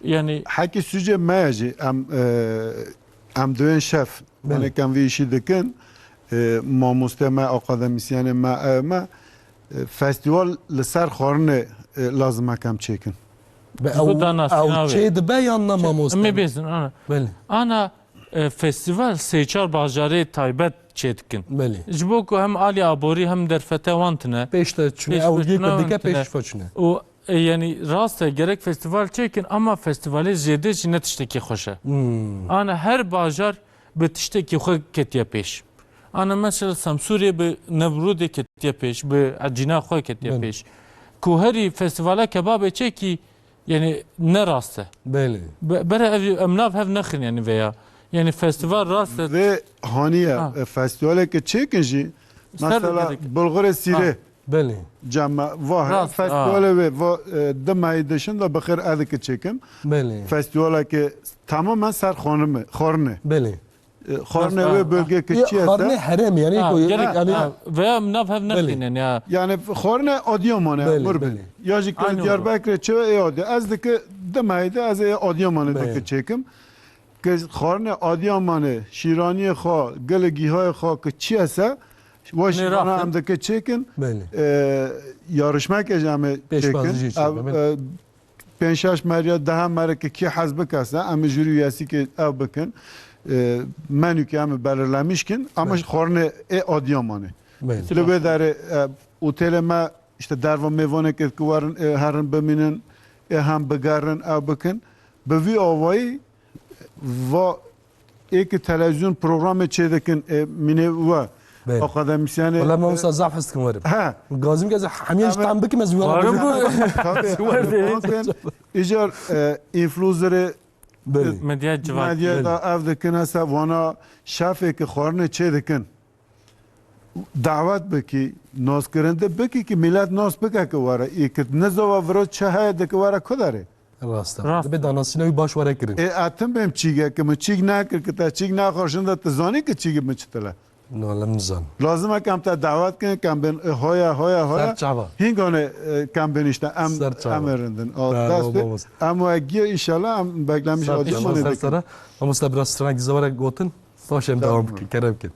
Yani Hekî sûcê me ye jî, em, e, em duyên şef, Belê. Yanî em vî îşî dikin, e, mamostê me, akademîsyenê me, ew me, e, festîval li ser xwarinê, e, lazim e em çêkin. Be Ji bo ew, danasîna ew wê. Çê dibe yan na mamoste? Em ê bêzin, ana. Belê. Ana, e, festîval sê çar bajarê taybet çêdikin. Belê. Ji bo ku hem alî aborî hem derfete wan tine. Pêş de çûne, pêş ew de yek çûne, dike wan tine. Pêş xwe çûne. Û E, yanî rast e, gerek festîval çêkin, ama festîvalê zêde jî ne tiştekî xweş e. Hmm. Ana her bajar bi tiştekî xwe ketiye pêş. Ana mesela Semsûrê bi Newrûdê ketiye pêş, bi ecîna xwe ketiye Belê. Pêş. Ku herî festîvala kebabê çêkî, yanî ne rast e. Belê. Be-, bere ev, em nav hev nexin yanî veya. Yanî festîval rast e. Vê haniye, Ha. e, festîvaleke çêkin jî, Ser mesela gerek. Bulxurê Sîrê. Ha. Belê. Cem me va heye. Rast, festîvalê ha. Wê va, e, di mehî dişin de bi xêr ez dike çêkim. Belê. Festîvaleke tamamen ser xwarinê, xwarinê. Belê. E, xwarinê Rast, wê ha. Bölgeke Ya, çi ye xwarinê te? Herêmê, yani Ha, ku, gerek, yani ha. Ha, veya nav hev Belê. Nexînin ya. Yani xwarinê Adiyamanê, Belê, Murbin. Belê. Ya jî Aynı kir Diyarbekirê çi ye, ê Adiya. Ez dike di mehî de ez ê Adiyamanê Belê. Dike çêkim. Ke xwarinê Adiyamanê, şîraniyê xwe, gelê gîhayê xwe ke çi ye se, weş Nê bana raxin. Em dike çêkin, Belê. E, yarışmeke jî em ê Pêşbazî çêkin. Jî çêkin, Ev, belê. E, pênc şeş meriya deha mereke kî hez bike se, em ê jûrî üyesî ke ev bikin. E, menûke em ê belirlemiş kin, ama Belê. Xwarinê ê Adiyamanê. Belê. Li wê derê, e, otêlê me, işte derva mêvanê ke ku werin, e, herin bimînin, ê hem bigerin, ev bikin. Bi vî awayî va ê ki televîzyon programê çêdikin, e, mînê we Belê. Akademîsyenê, Wela me e, wisa zaf hest kim werim. He. Gazim ke ez hemî ji Em ê tam bikim ez wera Warim bikim. Bu. Tabii, Werdê. Bakın, îcar, e, influencerê, Belê. Medya civakî. Medya da ev dikin, hesa vana şefê ki xwarinê çêdikin. Dawet bikî, naskirinde bikî ki millet nas bike ki were. Ê ki nizava vira çi heye dike were ku derê. Rast e. Rast. Dibe danasîna wî baş were kirin. Ê, etim bêm çîge ki min çîk nekir ki te çîk nexwaşin de tu zanî ki çîgî min çi tile. No, lem nizan. Lazim e ki em te dawet kin, ki em bên, e, hoya, hoya, hoya. Ser çava. Hingane, e, ki em bên işte em, Ser çava. Em ê rindin. Al, Bravo, dest pê. Mamoste. Em we giye inşallah em beklemiş Ser adî çava, manê ser dikin. Sera. Mamoste biraz stranek dizavara gotin. Baş em Tamam. Devam bikin. Kerem kin.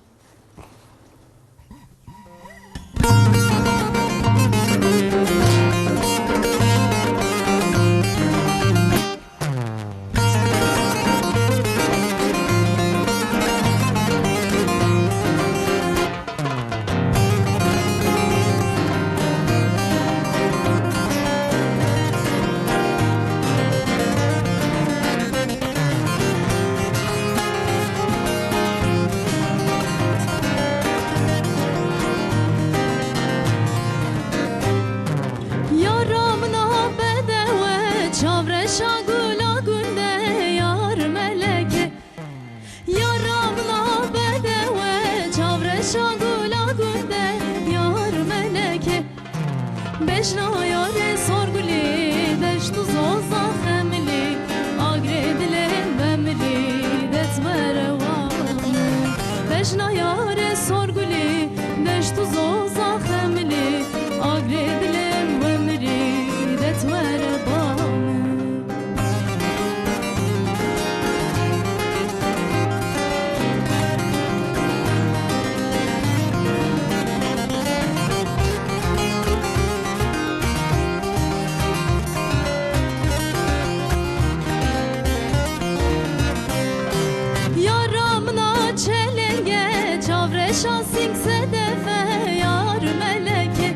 Şasîng sedefe yar meleke.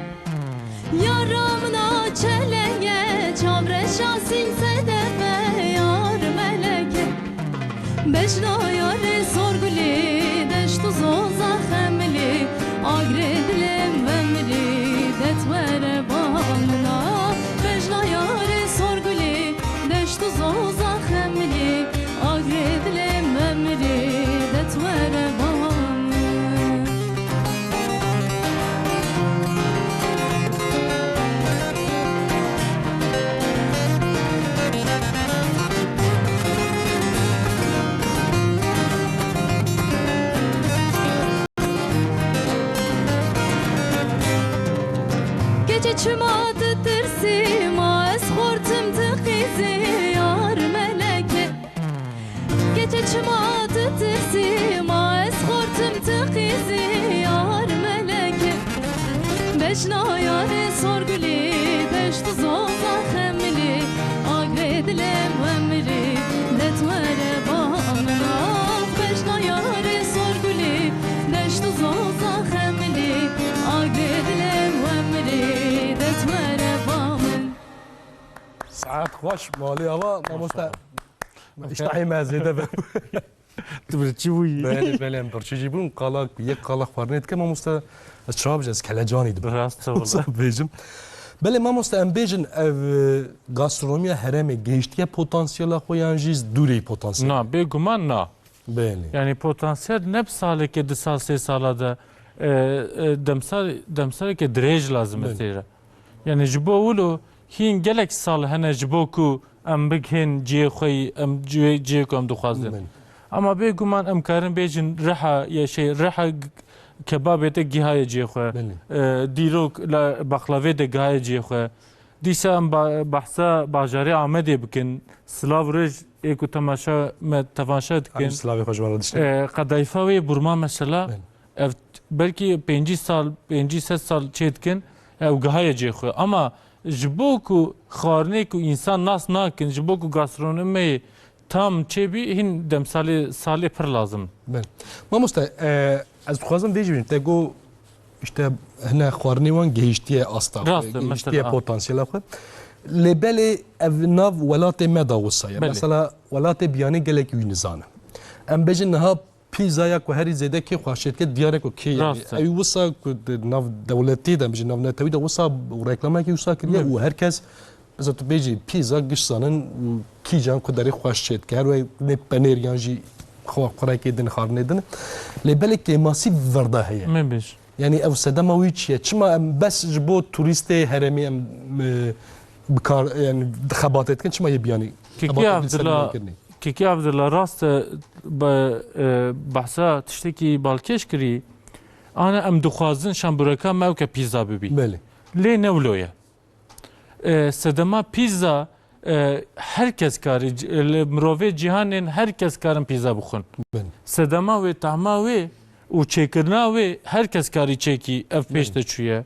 Yara min a çelenge, çavreşa sîng sedefe yar meleke. Bejna yarê sorgulî, deşt û zoza xemilî, agirê dilê min vemirî, det were ba min a. Bejna yarê sorgulî, deşt û zoza xemilî, agirê dilê min vemirî, det were ba min. Keçe çima tu tirsî, ma ez xortim tu qîzî, yar meleke. Keçe çima tu tirsî, ma ez xortim tu qîzî, yar meleke. Bejna yarê sorgulî, deşt û zoza xemilî, agirê dilê min vemirî, det were ba min a. Bejna yarê sorgulî, deşt û zoza xemilî, agirê dilê min vemirî, det were ba min. Saet xweş, malê ava, mamoste. Maşallah. Îştahê me zêde be. Tu birçî bûyî. Belê, belê, em birçî jî bûn. Qala, yek qala xwarinê dike, mamoste, ez çawa bijim, ez kelecanî dibim. Rast e, wisa wala. Bêjim. Belê, mamoste, em bêjin, ev, e, gastronomiya herêmê gehiştiye potansiyela xwe yan jî dûrê potansiyel? Na, bêguman na. Belê. Yani potansiyel ne bi saleke, du sal, sê sala de, e, e, demsal, demsaleke dirêj lazim e. Belê. Têre. Yani ji bo wilo hîn gelek sal hene ji bo ku em bigihên cihê xwe yî, em cihê, cihê ku em dixwazin. Belê. Ama bêguman em karin bêjin riha, ya şey, riha g-, kebabê te gihaye cihê xwe. Belê. E, dîrok la bexlavê de gihaye cihê xwe. Dîsa em ba-, behsa bajarê Amedê bikin. Silav rêj ê ku temaşa me, temaşa dikin. Em silavê xwe ji wan re diştin. E, qedayfa wê burma mesela. Belê. Ev t-, belkî pêncî sal, pêncî sed sal çê dikin, ew gihaye cihê xwe. Ama ji bo ku xwarinê ku însan nas nakin, ji bo ku gastronomiyê tam çêbî, hîn demsalê, salê pir lazim. Belê. Mamoste, e, ez dixwazim vê jî bêjim, te got, işte, hine xwarinê wan gehiştiye asta xwe, rast e, gehiştiye mesela potansiyela xwe. Lê belê ev nav welatê me da wisa ye. Belê. Mesela welatê biyanê gelek wî nizan e. Em bêjin niha pîzaya ku herî zêde kê xweş çê dike, diyar e ku kê ye. Rast e. Ew wisa ku di nav dewletî de, em bêjin nav netewî de wisa û reklamekî wisa kiriye û her kes, mesela tu bêjî pîza giş zanin û kîjan ku derê xweş çê dike. Her wê ne penêr yan jî xwe-, xurekê din, xwarinê din. Lê belê kêmasî vir de heye. Me bêj. Yani ev sedema wî çi ye? Çima em bes ji bo turîstê herêmê em, e, bi kar, yani xebatê dikin? Çima yê biyanî Kekî xebatê bi ser Evdila, kirinê? Kekî Evdila, rast e, be-, e, behsa tiştekî balkêş kirî. Ana em dixwazin şambureka me ewke pîza bibî. Belê. Lê ne wilo ye. E, sedema pîza, e, her kes karî, c-, li mirovê cîhanên her kes karin pîza bixwin. Belê. Sedema wê, tahma wê û çêkirina wê her kes karî çêkî, ev pêş Belê. de çûye.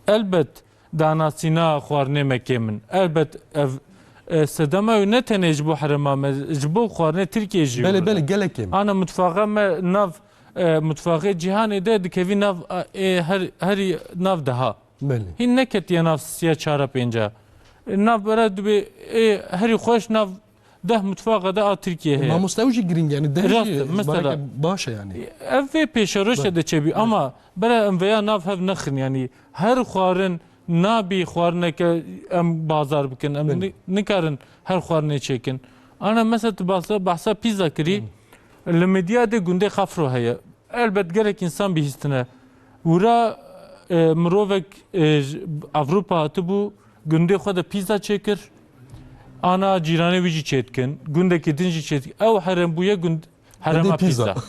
Elbet danasîna xwarinê me kêm in. Elbet ev, e, sedema wê ne tenê ji bo herêma me, ji bo xwarinê Tirkiyê jî Belê, wilo. belê, gelek kêm. Ana mutfaxa me nav, e, mutfaxê cîhanê de dikevî nav, e, her, herî nav deha. Belê. Hîn neketiye nav siya, çara, pênca. E, nav bera dibê, ê, herî xweş nav deh mutfaqa de a Tirkiye heye. Mamoste, ew jî girîng, yani deh Rast jî e, mesela. bareke baş e yani. Ev vê pêşerojê Belê. de çêbî, ama bera em veya nav hev nexin, yani her xwarin nabî xwarineke em bazar bikin, em Belê. ni-, nikarin her xwarinê çêkin. Ana mesela tu bahsa, bahsa pîza kirî, Belê. li Midyadê gundê Xafro heye. Elbet gelek însan bihîstine. Wira, e, mirovek, e, ji Ewropa hatibû, gundê xwe de pîza çêkir. Ana cîranê wî jî çêdikin, gundekî din jî çêdikin. Ew herêm bûye gund-, herêma Gundê pîza. pîza.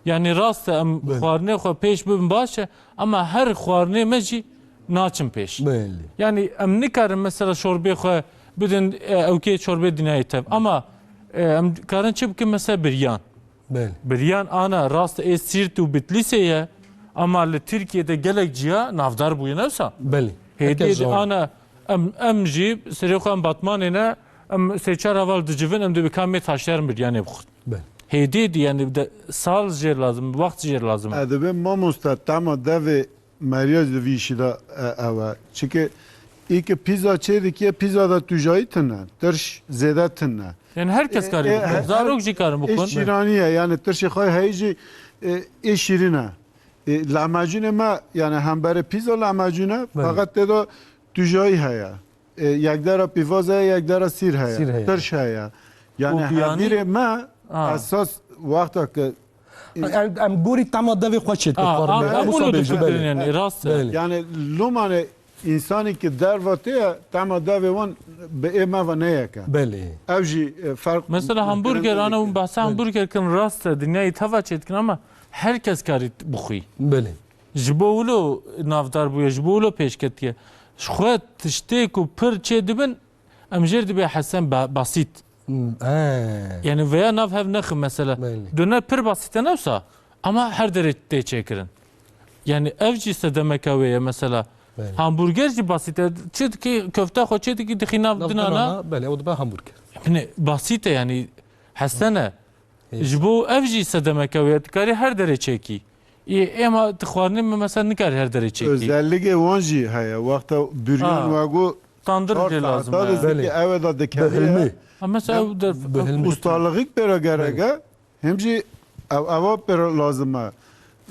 Yani rast e, em Belê. xwarinê xwe pêş bibin baş e, ama her xwarinê me jî naçin pêş. Belê. Yani em nikarin mesela şorbê xwe bidin, e, ewkê çorbê dinyayê tev. Ama, e, em karin çi bikin mesela biryan. Belê. Biryan ana rast ê Sîrt û Bitlîsê ye, ama li Tirkiyê de gelek ciya navdar bûye, ne wisa? Belê. Hêdî Herkes zor. ana em, em jî serê xwe em Batmanê ne, em sê çar heval dicivin, em dibê ka mê taşler biryanê bixwin. Belê. Hêdî dî, yanî de, sal jê lazim, wext jê lazim. E, dibê mamoste tema devê meriya jî di vî îşî de, e, ew e. Çike î ki pîza çê dikiye, pîza de tujayî tune, tirş zêde tune. Yani her kes E, karî e, bikun. Zarok jî karin bikun. Ê şîranî ye, yani tirşê xwe heyî jî, e, ê şîrîn e. E, lahmacûnê me, yani hemberê pîza lahmacûn e, Belê. Feqet tê de tujayî heye. E, yekdera pîvaz heye, yekdera sîr heye. Sîr heye. Tirş heye. Yani Û biyanî hevîrê me Ha. esas wexta ke Em, em gorî tema devê xwe çêdikin, Aa, xwarinê. Em em wisa bunu bêjin, düşündürün belê. Yani, rast e. Belê. Yani lomane insanî ki derva tê ye, tema devê wan bi ê me ve neyeke. Belê. Ev jî, e, ferq Mesela hamburger, ana hûn behsa Belê. Hamburger kin, rast e, dinyayê teva çêdikin ama her kes karî bixwî. Belê. Ji bo wilo navdar bûye, ji bo wilo pêş ketiye. Ji xwe tiştê ku pir çê dibin, em jêr dibê hesen ba-, basît. Hmm, he. Yani veya nav hev nexin mesela. Belê. Döner pir basît e newsa ama her derê tê çêkirin. Yani ev jî sedemeke wê ye mesela. Belê. Hamburger jî basît e. Çi dikî köfte xwe çê dikî dixî nav Nav dinana. Dinana, belê, o dibe hamburger. Yani basît e yani hesen e. Hêsan. Ji bo ev jî sedemeke wê ye. Dikarî her derê çêkî. Ê, êma tu xwarinê me mesela nikarî her derê çêkî. Özellikê wan jî heye. Wexta büryan Ha. Wago Tandir çar jê saeta lazim e. Dizî Belê. Ki ew ê da dikeve Bi hilmî. Ha, mesela ev der Bi hilmî. Ustalığîk pê re gerek e. Hem jî ev, eva pê re lazim e.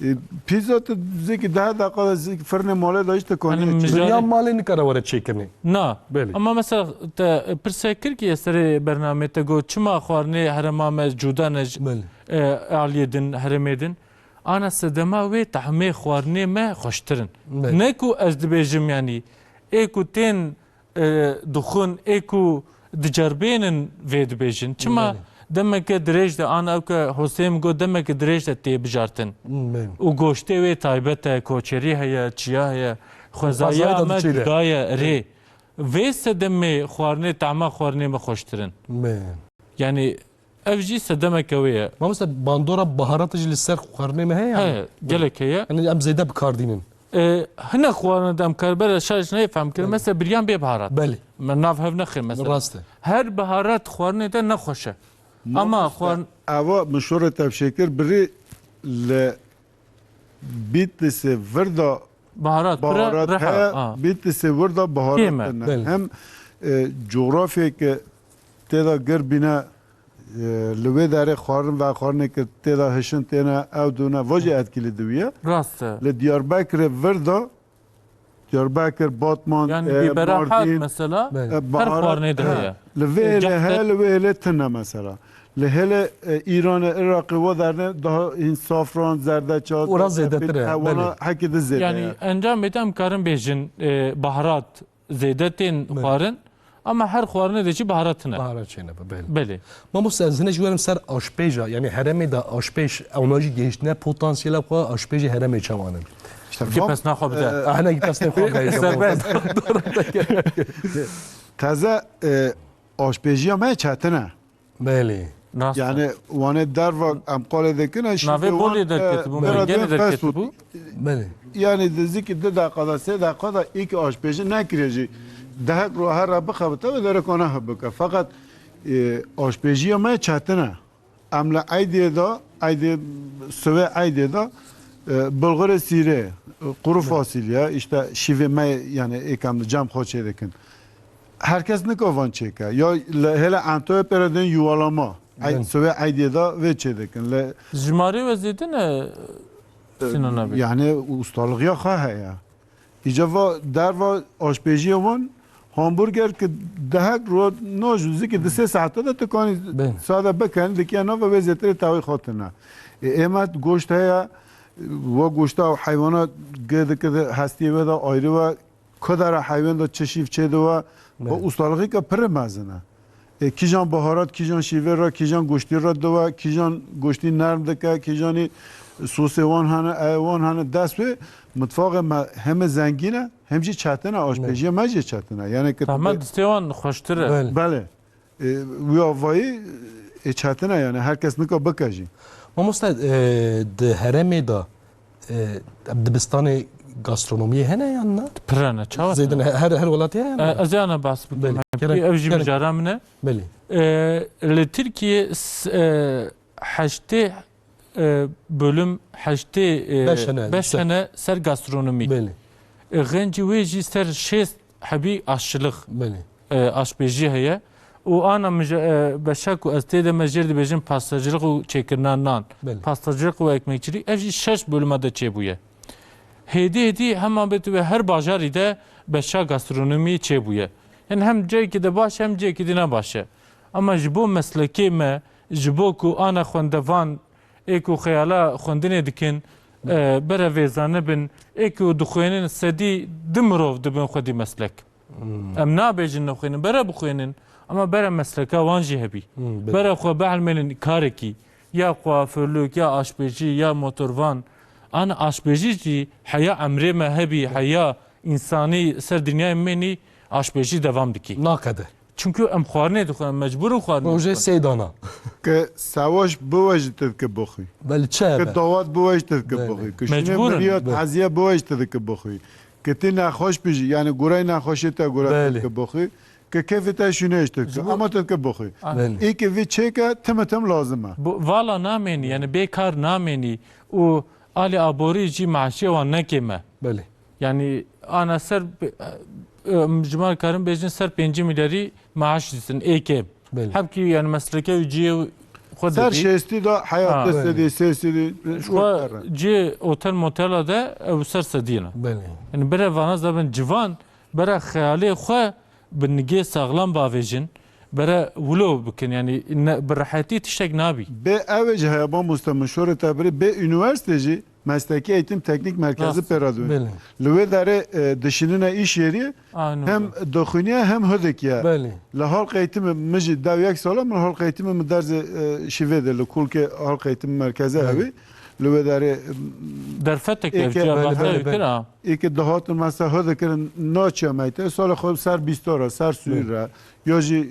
E, pizza tu zêkî deh deqa de zêkî firnê malê de işte Hani kanî mijare- Dünyan malê nikare were çêkinê. Na. Belê. Ama mesela te pirsek kir ki serê bernamê te got çima xwarinê herêma me cuda ne ji, Belê. E, aliyê din, herêmê din. Ana sedema wê tahmê xwarinê me xweştirin. Belê. Ne ku ez dibêjim yanî, ê ku tên, e, dixwin, ê ku dicerbênin vê dibêjin. Çima Belê. Demeke dirêj de, ana ew ke Hosê min got, demeke dirêj de tê bijartin. Belê. Û goştê wê taybet e, koçerî heye, çiya heye, xwezaya Xwezaya da me diçî de. Cuda ye, rê. Vê sedemê xwarinê, tahma xwarinê me xweştirin. Belê. Yanî ev jî sedemeke wê ye. Mamoste, bandora baharat jî li ser xwarinê me heye yani? He, gelek heye. Yani em zêde bi kar dînin. E, hinek xwarinê de em kar bere şaş neyê fehm kirin. Belê. Mesela biryan bê baharat. Belê. Me nav hev nexê mesela. Rast e. Her baharat xwarinê de nexweş e. Ama Mamoste, xwarin- Eva min şorê tevşê kir, birî li Bitlisê vir de Baharat, pire, baharat reha, heye, ha. Bitlisê wir de baharat Kêm e. Tune. Belê. Hem, e, coğrafyayê ke tê de gir bîne, e, li wê derê xwarin ve xwarinê ke tê de hişin têne, ew dûne, va jî etkilî diwiye. Rast e. Li Diyarbekirê vir de, Diyarbekir, Batman, Yani e, bibera hat Mardin, mesela, Belê. E, her baharat, xwarinê de he. Heye. Li vê E, hêlê cehte- heye, li wê hêlê tune mesela. Li hêlê, e, Îranê, Iraqê, wa derne daha hîn safran, zerdeçal, Ora e, zêdetir e, he, wana belê. Hekî di zêde Yani ye. Encamê de em karin bêjin, e, baharat zêde tên Belê. Xwarin, ama her xwarinê de jî baharat hene. Baharat çêne be, belê. Belê. Mamoste, ez hinek ji werim ser aşpêja, yani herêmê de aşpêj, ewna jî gihiştine potansiyela xwe, aşpêjê herêmê çawan in? İşte Ki vam, pesna xwe bide. E, Ah, hinek pesnê xwe bide. Serbest. Taze, e, aşpêjiya me çetin e. Belê. Rast e. Yani wane derva em qalê dikin, e, şimdi Navê wan, Bolê e, derketibû, bera Mengenê dön fast food. Derketibû. Belê. Yani dizî ki di deqa da, sê deqa da ilk aşpêji nekiriye jî. Dehek ro her re bixebite ve derek wana hebike. Fakat, e, aşpêjiya me çetin e. Em li eydê de, eydê, sivê eydê de, e, bulgurê sîrê, e, kuru fasulye, işte şîvê me, yani êk em cem xwe çê dikin. Her kes nika van çêke. Ya li hêla Antoya pê re dên yuvalama. Ey, Ben. Sivê eydê de vê çê dikin. Li Jimarê we zêde ne, Sinan abi? Yani ustalık ya xwe heye. Îca va derva aşpêjiya wan hamburger ki dehek ro no ji zikê di sê saete de tu kanî Ben. Sade bikin, dikiye nava wê zêtirê tawî xwe tune. E, ême goşt heye, wa goşta heywana gê dike di hestiyê wê de ayrı ve Ku dera heywan de çi şîv çê diwe, Evet. Bi ustalixî ke pir mezin e. E, kîjan baharat, kîjan şîvê re, kîjan goştî re diwe, kîjan goştî nerm dike, kîjanî sosê wan hene, e, wan hene. Dest wê mitfaxê me hem zengîn e, hem jî çetin e, aşpêjiya me jî çetin e. Yani ki Tahma distê wan xweştir e. Belê. Belê. E, wî avayî, e, çetin e, yani her kes nika bike jî. Mamoste, e, di herêmê de, e, dibistanê gastronomiyê hene yan na? Pir hene, çawa Zêdin hene? Her, her welatê hene yan na? E, ez ê ana behs bikim. Belê. Hem Gerek, ev jî gerek. Mijara min e. Belê. E, li Tirkiye s-, e, heştê, e, bölüm, heştê, e, Beş hene, beş ser- hene ser gastronomî. Belê. E, xencî wê jî ser şêst hebî aşçilix, Belê. e, aşpêjî heye. Û ana mije-, e, beşa ku ez tê de me jêr dibêjin pastacılık û çêkirina nan, Belê. pastacılık û ekmekçilik, ev jî şeş bölüma de çêbûye. Hêdî hêdî hema bê tu wê her bajarî de beşa gastronomiyê çêbûye. Yani hem cihekî de baş e, hem cihekî de ne baş e. Ama ji bo meslekê me, ji bo ku ana xwendevan ê ku xeyala xwendinê dikin, e, bere vêzane bin, ê ku dixwênin sedî du mirov dibin xwedî meslek. Hmm. Em nabêjin nexwînin, bere bixwînin, ama bere mesleka wan jî hebî. Hmm, belê. Bere xwe bihelmênin karekî, ya kuaförlük, ya aşpêjî, ya motorvan. An aşpêjî jî heya emrê me hebî, heya însanî ser dinyayê mênî aşpêjî devam dikî. Naqede. Çünkü em xwarinê dixwin, em mecbûr in xwarinê Rojê dixwin. Sê dana. Ke sewaş biwe jî tu dike bixwî. Belê, çi Ke hebe? dawat biwe jî tu dike Belê. bixwî. Ke şûnê Mecbûr in. miriya Belê. taziye biwe jî tu dike bixwî. Ke tê nexweş bijî, yani gurey nexweşê te gure Belê. tu dike bixwî. Ke keyfê te şûnê jî tu dike. Ji bo Ama tu dike bixwî. Belê. Ê ke vê çêke tim tim lazim e. Bu, vala namênî, yani bê kar namênî û alî aborî jî maaşê wan nekêm e. Belê. Yani ana ser, e, e, ji me karin bêjin ser pêncî milyarî maaş disin, ê kêm. Belê. Hebkî yani mesleke û cihê xwe Ser dibî. şêstî de heyat Ha. te sedî, sê sedî, Ji xwe cihê otel motela de ew ser sedî ne. Belê. Yani bere vana zabin civan, bere xeyalê xwe bi nigê saxlam bavêjin, bere wilo bikin, yani ne, bi rehetî tiştek nabî. Bê ew jî heye, mamoste, min şorê te birî, bê unîversîte jî meslekî eğitim teknîk merkezi Rast. pê re dibin. Belê. Li wê derê, e, dişinine îş yerî, Aynen hem öyle. dixwîniye hem hidikiye. Belê. Li halk eğitimi min jî dew yek sala min halk eğitimi min derzê, e, şîvê de li kulkê halk eğitimi merkezi Belê. hewî. Li wê derê, e, Derfetek êke ev ciya Belê, bahse belê, kir belê. ha. Ê ke dihatin mesela ho dikirin naçiya meyte, sala xwe ser bîstora, ser sûyî Hı. re, ya jî, e,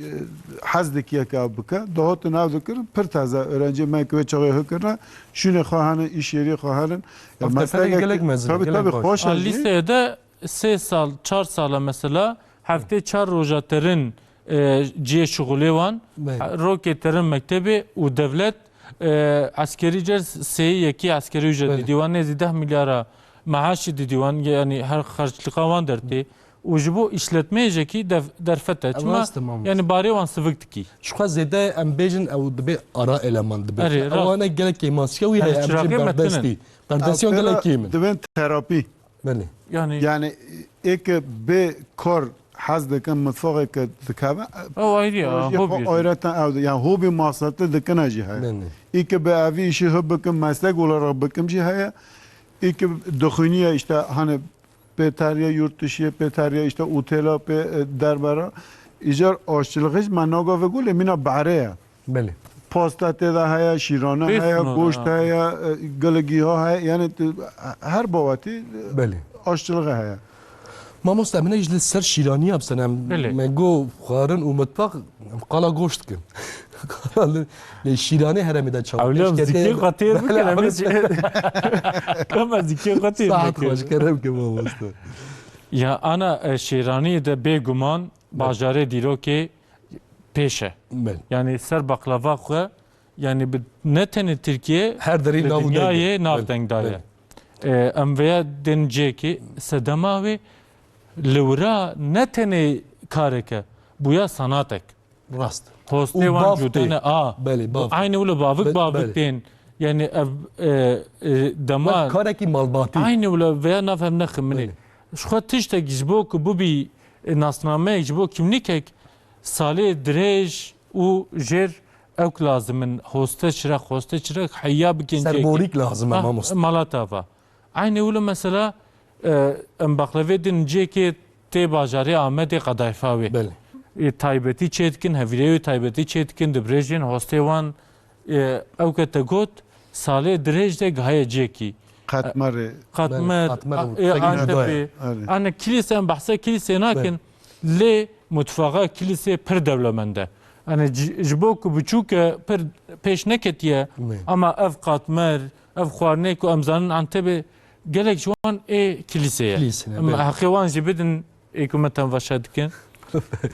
hez dikiye ke ev bike, dihatin ev dikirin, pir teze öğrenciyê me ke wê çaxê ho kirine, şûnê xwe henin, îşyeriyê xwe henin. Ya Bak, meslek teferê ek-, gelek mezin, tabii, gelek tabii, baş. xweş A e jî. lîseyê de sê sal, çar sal e mesela, heftê çar roja terin, e, cihê şixulê wan, Belê. rokê terin mektebê û devlet, e, eskerî cer sêyî yekî eskerî ücret Belê. didî wan, nêzî deh milyara maaşî didî wan, yani her xerçlika wan dertê. Û ji bo işletmeyê jekî def-, derfet e. Ev Çima? rast e, mamoste. Yani barê wan sivik dikî. Ji xwe zêde em bêjin ew dibe ara eleman dibe. Erê, Ew rast. ane gelek kêmasiya wî Her heye, em çiraqê jin metirin. berdestî. Berdestiyan Ew gelek kêm in. Dibin terapî. Belê. Yani Yani ê ke bê kar hez dikin, mitfaxê ke dikeve, Ew ayrı ya, rojê hobi xwe ya. ayreten ew de, yani hobi masraflı dikine jî heye. Belê. Ê ke bi evî işi hub bikim, meslek olarak bikim jî heye. Ê ke dixwîniye işte hani pê teriye yurt dışı, pê teriye işte otela, pê, e, derbera. Îcar aşçılığı jî me nagave gulê mîna behrê ye. Belê. Pasta tê de heye, şîrane Pêst heye, nora. goşt heye, e, gilê gîha heye. Yani tu, her bawetî, e, Belê. aşçılığı heye. Mamoste, min ji li ser şîraniya bisenem. Belê. Me got xwarin û mitbax, em qala goşt dikin. Qala li, lê şîranê heremê de çawa Ewliya pêş zikê ketiye? xwe têr bikin, Belê, em ê ewliya zikê. Kama zikê xwe têr Saet bikin. xweş, kerem ke mamoste. Ya ana, e, şêraniyê de bêguman bajarê dîrokê pêş e. Belê. Yani ser baklava xwe, yani bi, ne tenê Tirkiye, Her derê li nav û deng e. dinyayê nav Belê, deng daye. belê. E, em veya din cêkê sedema wê li wira ne tenê kareke, bûya sanatek. Rast. Hostê Û wan bavtê. cudane a. Belê, bavtê. Aynı wilo bavik Be-, bavik belê. tên. Yani ev, e, e, dema Wek karekî malbatî. Aynı wilo veya nav hem neximine. Belê. Ji xwe tiştek ji bo ku bibî, e, nasnameyek ji bo kimlikek salê dirêj û jêr ewk lazim in. Hoste çirek, hoste çirek heya bikin cêkê. Serborîk lazim e, Ah, mamoste. Mala tava. Aynı wilo mesela, e, em baxlevê din cêkê tê bajarê Amedê qedayfa wê. Belê. E, taybetî çê dikin, hevîrê wê taybetî çê dikin, dibrêjin, hostê wan, e, ew ke te got, salê dirêj de gihaye cêkî. Qetmerê. Qetmer, Belê, Qetmer a, û e, Tegîn Antepê. Hidayê. Erê. Ane kilîse, em behsa kilîsê nakin, Belê. lê mutfaxa kilîsê pir dewlemend e. Ane ji, ji bo ku biçûke pir pêş neketiye, Belê. ama ev qatmer, ev xwarinê ku em zanin Antepê gelek ji wan ê kilîsê ye. Kilîsê ne, Em belê. heqê wan jî bidin, ê ku me tenvaşa dikin.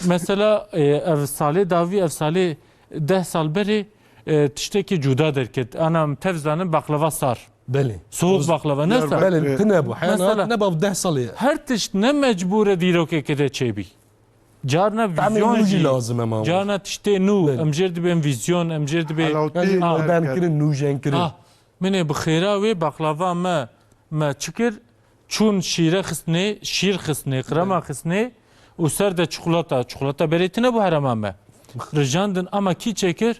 Mesela, e, ev salê dawî, ev salê deh sal berê, e, tiştekî cuda derket. Ana em tev zanin baklava sar. Belê. Soğuk baklava, ne sar? Belê, tine bû. Heyana tine bû, deh salê. Her tişt ne mecbûr e dîrokeke de çêbî. Carna vizyon jî lazim e, ma. Carna tiştê nû, em jêr dibên vizyon, em jêr dibê Helawtî, ha, derketin, nûjen kirin. Ah, min ê bi xêra wê baklava me, me çi kir? Çûn şîre xistnê, şîr xistnê, krema xistnê û ser de çikolata, çikolata berê tine bû herema me. Rijandin ama kî çêkir?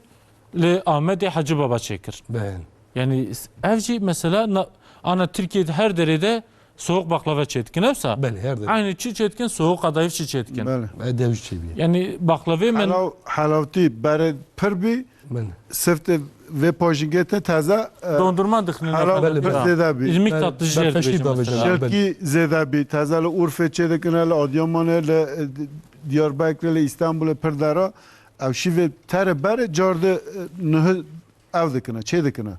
Li Amedê Hacı Baba çêkir. Belê. Yani s-, ev jî mesela na-, ana Tirkiye de her derê de soğuk baklava çêdikin, ewsa? Belê, her derê. Aynı çi çêdikin, soğuk kadayıf çi çêdikin. Belê. Edev çêbî. Yani baklavê men Helaw-, helawtî berê pir bî, Belê. Siftê vê pajîngê te teze, e, Dondurma dixinin helaw efendim. Belê, pir belê. Zêde bî. İrmik tatlıcı yer dibêjin mesela. Belê. Şilkî zêde bî. Teze li Urfê çêdikine, li Adıyamanê, li, e, Diyarbekirê, li Îstanbulê pir dera. Ew şîvê tere berê car di, e, nuhi ev dikine, çêdikine.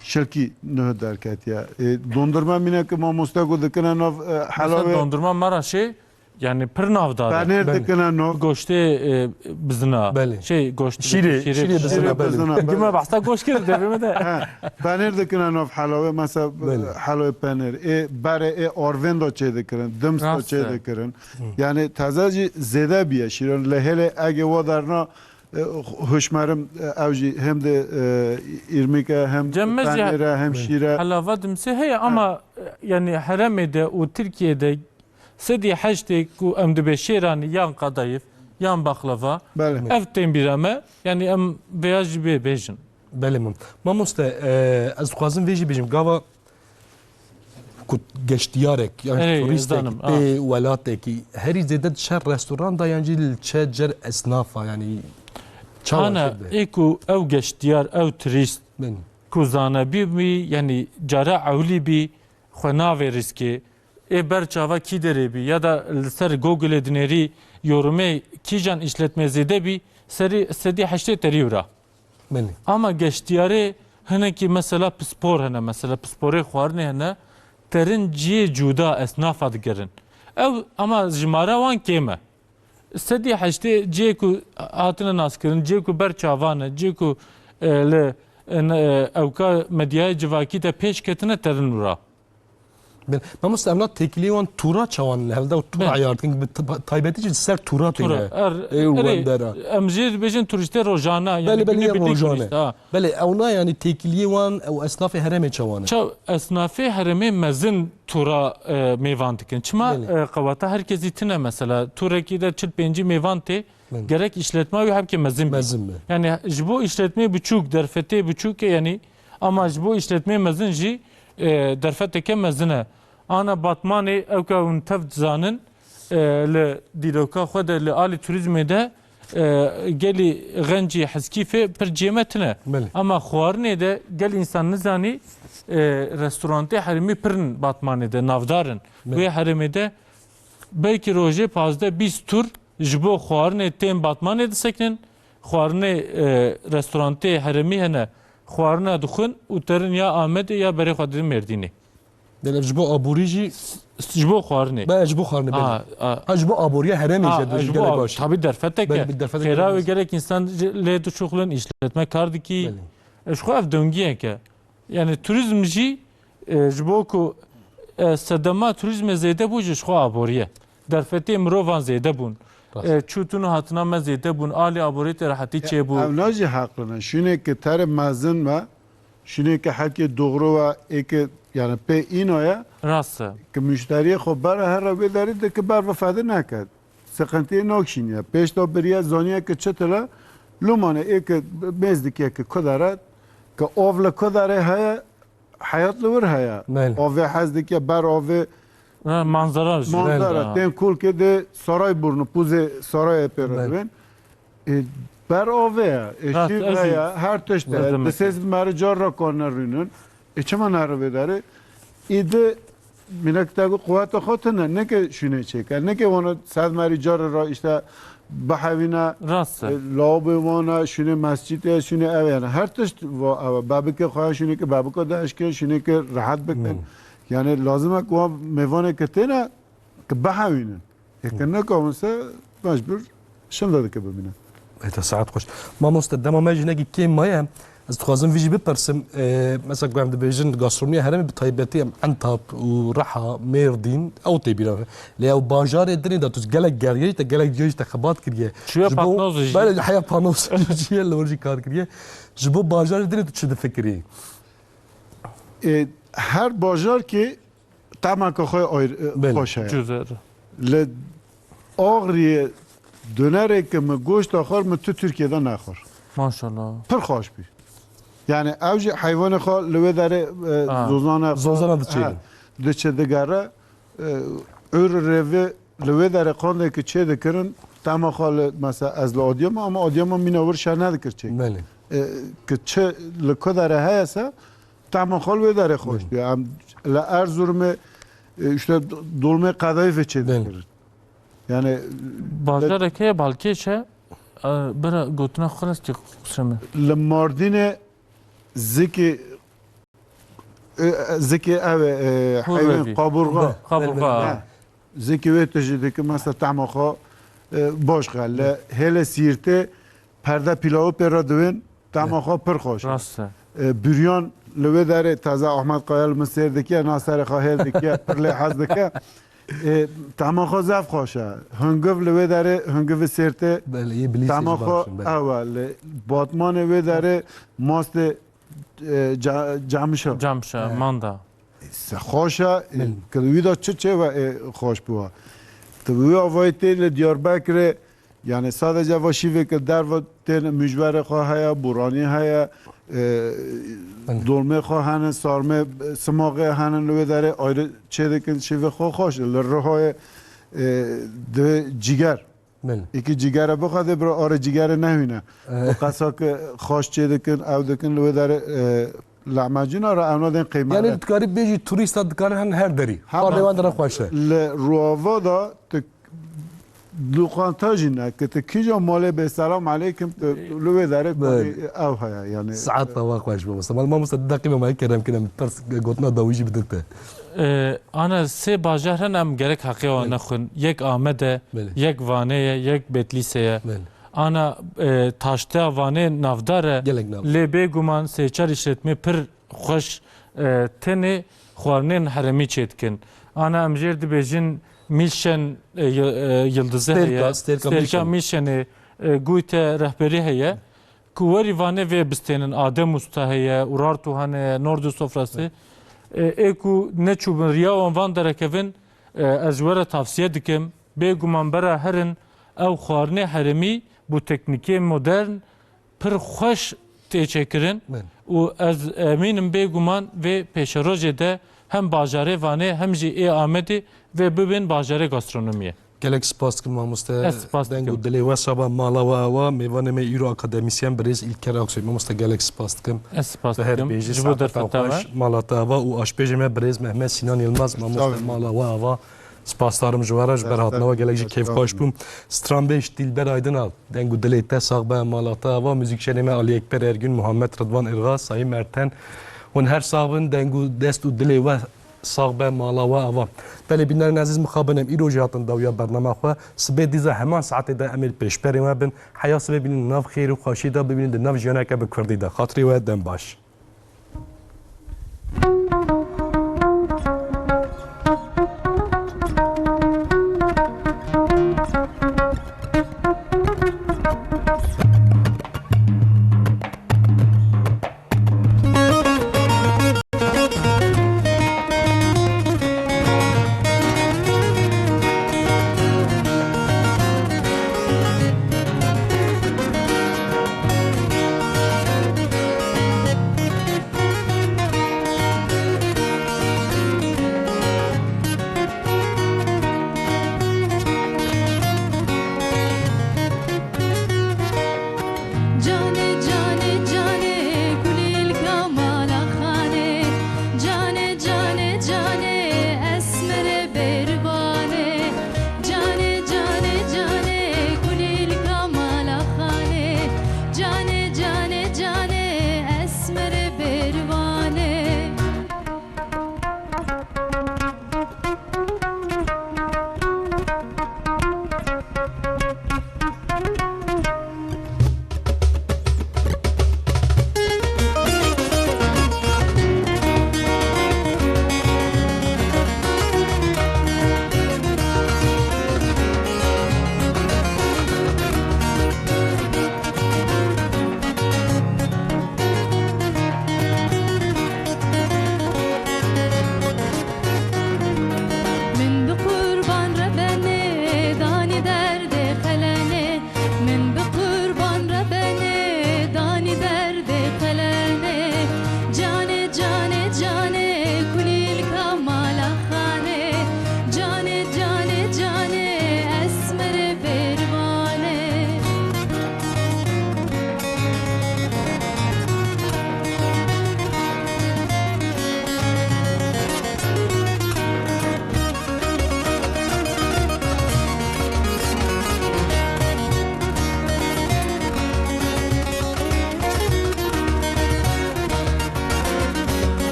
Şilkî nuhi derketiye. E, dondurma mîne ki mamoste ku dikine nav, e, Mesela helawê. Dondurma Maraşê yani pir navdar e. Penêr dikine nav. Goştê, e, bizina. Belê. Şey, goşt Şîrê, şîrê şîrê bizina, bizina. Belê. Bizina, belê. Dime behsa goşt kir devê me de. He, penêr dikine nav helawê, mesela, Belê. Helawê penêr. Ê berê ê arvên de çêdikirin, dims de Rast e. Çêdikirin. Hı. Yani teze jî zêde bîye şîran. Lê hêlê egê wa derna, e, huşmerim, e, ew jî hem de, e, îrmîk e, hem Cem me jî penêr e, hem şîr e. Helava dimsê heye ama, e, yani heremê de û Tirkiye de sedî heştê ku em dibê şêranî yan kadayif, yan baklava, Belê. Ev tên bîra me, yani em vêya jî bê bêjin. Belê mam-, mamoste, e, ez dixwazim vê jî bêjim. Gava ku geştiyarek, yani Erê, turistek zanim, tê ha. Welatekî, herî zêde diçe restoran da yan jî li çe cer esnafa, yani çawa Ana, şir be? Ê ku ew geştiyar, ew turîst Belê. Ku zanebî bî, yani cara ewlî bî, xwe navê rîskê, ê ber çava kî derê bî, ya da li ser Googleê dinêrî yorumê kîjan îşletmê zêde bî, serî sedî heştê terî wira. Belê. Ama geştiyarê hinekî mesela pispor hene, mesela pisporê xwarinê hene, terin ciyê cuda esnafa digerin. Ew ama jimara wan kêm e. Sedî heştê ciyê ku hatine naskirin, ciyê ku ber çavan e, ciyê ku, e, li, e, ne, e, ewka medyayê civakî de pêş ketine terin wira. Bin, mamoste, em na têkiliyê wan tûra çawan li hevde û tûra Bin. Eyar dikin, bi t-, taybetî jî ser tûra Tûra, têne. Er, Ê erê, wendera. Em jê dibêjin turîstê rojane, yani Belê, belê, günübirlik rojane. Turîst, ha. Belê, ew na yani têkiliyê wan, ew esnafê herêmê çawan e? Çaw, esnafê herêmê mezin tûra, e, mêvan dikin. Çima, Belê. E, qewata herkesî tine mesela, tûrekî de çil pêncî mêvan tê, Belê. Gerek îşletma wî hebkê mezin bî. Mezin be. Yani ji bo îşletmê biçûk, derfetê biçûk e yani, ama ji bo îşletmê mezin jî, e, derfeteke mezin e. Ana Batmanê ewka hûn tev dizanin, e, li dîroka xwe de, li alî turîzmê de, e, gelî xencî hezkîfê pir cême tine. Belê. Ama xwarinê de gel însan nizanî, e, restorantê herêmî pirin Batmanê de, navdar in. Belê. Wê herêmê de belkî rojê pazdeh bîst tur ji bo xwarinê tên Batmanê disekinin, xwarinê, e, restorantê herêmî hene, xwarina dixwin û terin ya Amedê ya berê xwe didin Mêrdînê. Belê, ji bo aborî jî Ji bo xwarinê. Be, ji bo xwarinê, belê. A, a. Ha, ji bo aboriya herêmê Ha, jî ji gelek bo, baş. Tabî derfetek e. Belê, bir derfetek Xêra wê gelek baş. Gelek însan ji, lê dişuxulin, îşletme kar dikî. Belê. E, ji xwe ev dengiyek e. Yani turîzm jî, e, ji bo ku, e, sedema turîzmê zêde bû jî ji xwe aborî ye. Derfetê mirovan zêde bûn. Rast. E, çûtin û hatina me zêde bûn. Alî aborî tê rehetî çêbû. Ev na jî heqlin e. Şûnê ki terê mezin ve, şûnê ki hekê doğru ve, ê ki yani pê îna ye. Rast e. Ki muşteriyê xwe bere here wê derî de ki ber ve fedî neket. Sıkıntıyı nokşîniye. Pêş de biriye zaniye ki çi tile, lûmanê ê ki mêz dike ki ku dere, ki av li ku derê heye, heyat li wir heye. Belê. Avê hez dike, ber avê Ha, manzara jî. Manzara, Belê. Tên kulkê de saray burnu, puzê sarayê pê re Belê. Dibên. E, ber avê ye, e, Rast, şîv ez jî heye, her tişt heye, Zezdemek. Di sêz meri car re karine rûnin. E, çima nere vê derê? Îdi minek te ku quweta xwe tune, neke şûnê çêke, neke wana sed merî carê re işte bihewîne, Rast e. E, lawabê wana, şûnê mescîdê, şûnê ev yani. Her tişt va ew e. Bebikê xwe, şûnê ki bebika de eşke, şûnê ki rehet bikin. Hmm. Yani lazim e ku wan mêvanê ke têne, ki bihewînin. Ê ke Hmm. nekawin se mecbur şinda dike bimîne. Ê, te saet xweş. Mamoste, dema me jî hinekî kêm maye. Ez dixwazim vî jî bipirsim. E, mesela ku em dibêjin gastronomiya herêmê, bi taybetî em Entab û Riha, Mêrdîn, ew tê bîra me. Lê ew bajarê dinê de tu gelek geriye, te gelek cihê jî te xebat kiriye. Çiye Ji bo patnoz jî. Belê, heya patnoz jî ye, li wir jî kar kiriye. Ji bo bajarê dinê tu çi difikirî? E, her bajarkê temaka xwe ayrı, e, Belê. Xweş heye. Cüzer. Li Ağriyê dönerê ke min goşta xwar, min tu Tirkiyê de nexwar. Maşallah. Pir xweş bî. Yani ew jî heywanê xwe li wê derê, e, Ha. Zozana xwe, Zozana diçêrin. He, diçe digere, e, ûr rêvê li wê derê qandê ki çê dikirin, tema xwe li, mesela ez li Adıyaman, ama Adıyaman mîna wir şer nedikir çê. Belê. E, ki çi li ku derê heye se, tema xwe li wê derê xweş Belê. Diye. Em li Erzurumê, e, işte do-, dolmê qedayîfê çê Belê. Dikirin. Yani Bajarek heye Balkêş e, e, bira gotina xwe rastî qusir min. Li Mardînê zikê, e, zikê ev e, e, Hûr heywan vevî. Qaburxa. Qaburxa. Ha. Zikê wê tu jî dikî, mesela tema xwe, e, baş xe. Li hêlê Sîrtê perde pîlawî pê re diwên, tema xwe pir xweş. Rast e. E, büryan li wê derê taze Ahmet Kaya li min sêr dikiye, na serê xwe hêl dikiye, pir lê hez dike. E, tema xwe zef xweş e. Hungiv li wê derê, hungivê Sêrtê Belê, yê Bilîsê tema jî xwe baş in, belê. Ew e. Li Batmanê wê derê mastê, e, ca-, camişa. Camişa, He. Manda. Se xweş e, e, Belê. Ki wî de çi çê ve, e, xweş bû. Tu wî avayî tê li Diyarbekirê, yani sadece va şîvê ki derve tên, mijberê xwe heye, buranî heye, e, Belê. Dolmê xwe hene, sarmê, simaxê hene li wê derê ayrı çê dikin, şîvê xwe xweş. Li Rihayê, e, di cîger. Belê. Êkî cîgere bixwe dê bira arê cîgere nehwîne. E. O qesa ki xweş çê dikin, ew dikin li wê derê, e, lahmacûna re ew nadên qîmet. Yani tu dikarî bêjî turîsta dikarin hen her derî. Hema Xwarinê wan de re xweş e. Li Ruava da tu lokanta jî ne, ki tu kîja malê bê selam aleykim, tu li wê derê Belê. Kurî ew heye yani. Saeta wa xweş mamoste. Mal mamoste du deqî me maye kerem kine, min pirs gotina dawî jî bidin te. E, ana sê bajar hene em gerek heqê wan Belê. Nexwin. Yek Amed e, Belê. Yek Vanê ye, yek Betlîsê ye. Belê. Ana, e, taşteya Vanê navdar e. Gelek nav. Lê bêguman sê çar îşletmê pir xweş, e, tenê xwarinên herêmî çêdikin. Ana em jêr dibêjin Mîlşen, e, y-, e, Yildize Stêrka, heye. Stêrka Stêrka Mîlşen. Mîlşenê, e, Guyte rehberî heye. Ku werî Vanê vê bistênin, Adem Usta heye, Urartu hene, Nordu Sofrası. E, ê ku neçûbin riya wan van derekevin, e, ez ji we re tavsiye dikim. Bêguman bera herin ew xwarinê herêmî bû teknîkê modern, pir xweş tê çêkirin Belê. Û ez emîn im bêguman vê pêşerojê de hem bajarê Vanê hem jî ê Amedê vê bibin bajarê gastronomiyê. Gelek spas dikim mamoste. Ez spas dikim. Deng û dilê we sax be, mala we ava. Mêvanê me îro akademîsyen birêz İlker Aksoy. Mamoste gelek spas dikim. Ez spas dikim. Bi her bêjî Ji bo saeta derfeta xweş, we. Mala te ava û aşpêjê me birêz Mehmet Sinan Yilmaz. Mamoste Estağfurullah. Mala we ava. Spasdarim ji we re, ji ber hatina we gelek jî kêfxweş bûm. Stranbêj Dilber Aydın al. Deng û dilê te sax be, mala te ava. Muzîkşenê me Ali Ekber Ergün, Muhammed Rıdvan Irga, Sayın Merten. Hûn her sax bin, deng û dest û dilê we sax be, mala we ava. Belê bînerên ezîz, mixabin em îro jî hatin dawiya bernama xwe. Sibê dîza heman saetê de em ê li pêşberê we bin. Heya sibê bînin nav xêr û xweşî de, bibînin di nav jiyaneke bi kurdî de. Xatirê we dem baş.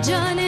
Canê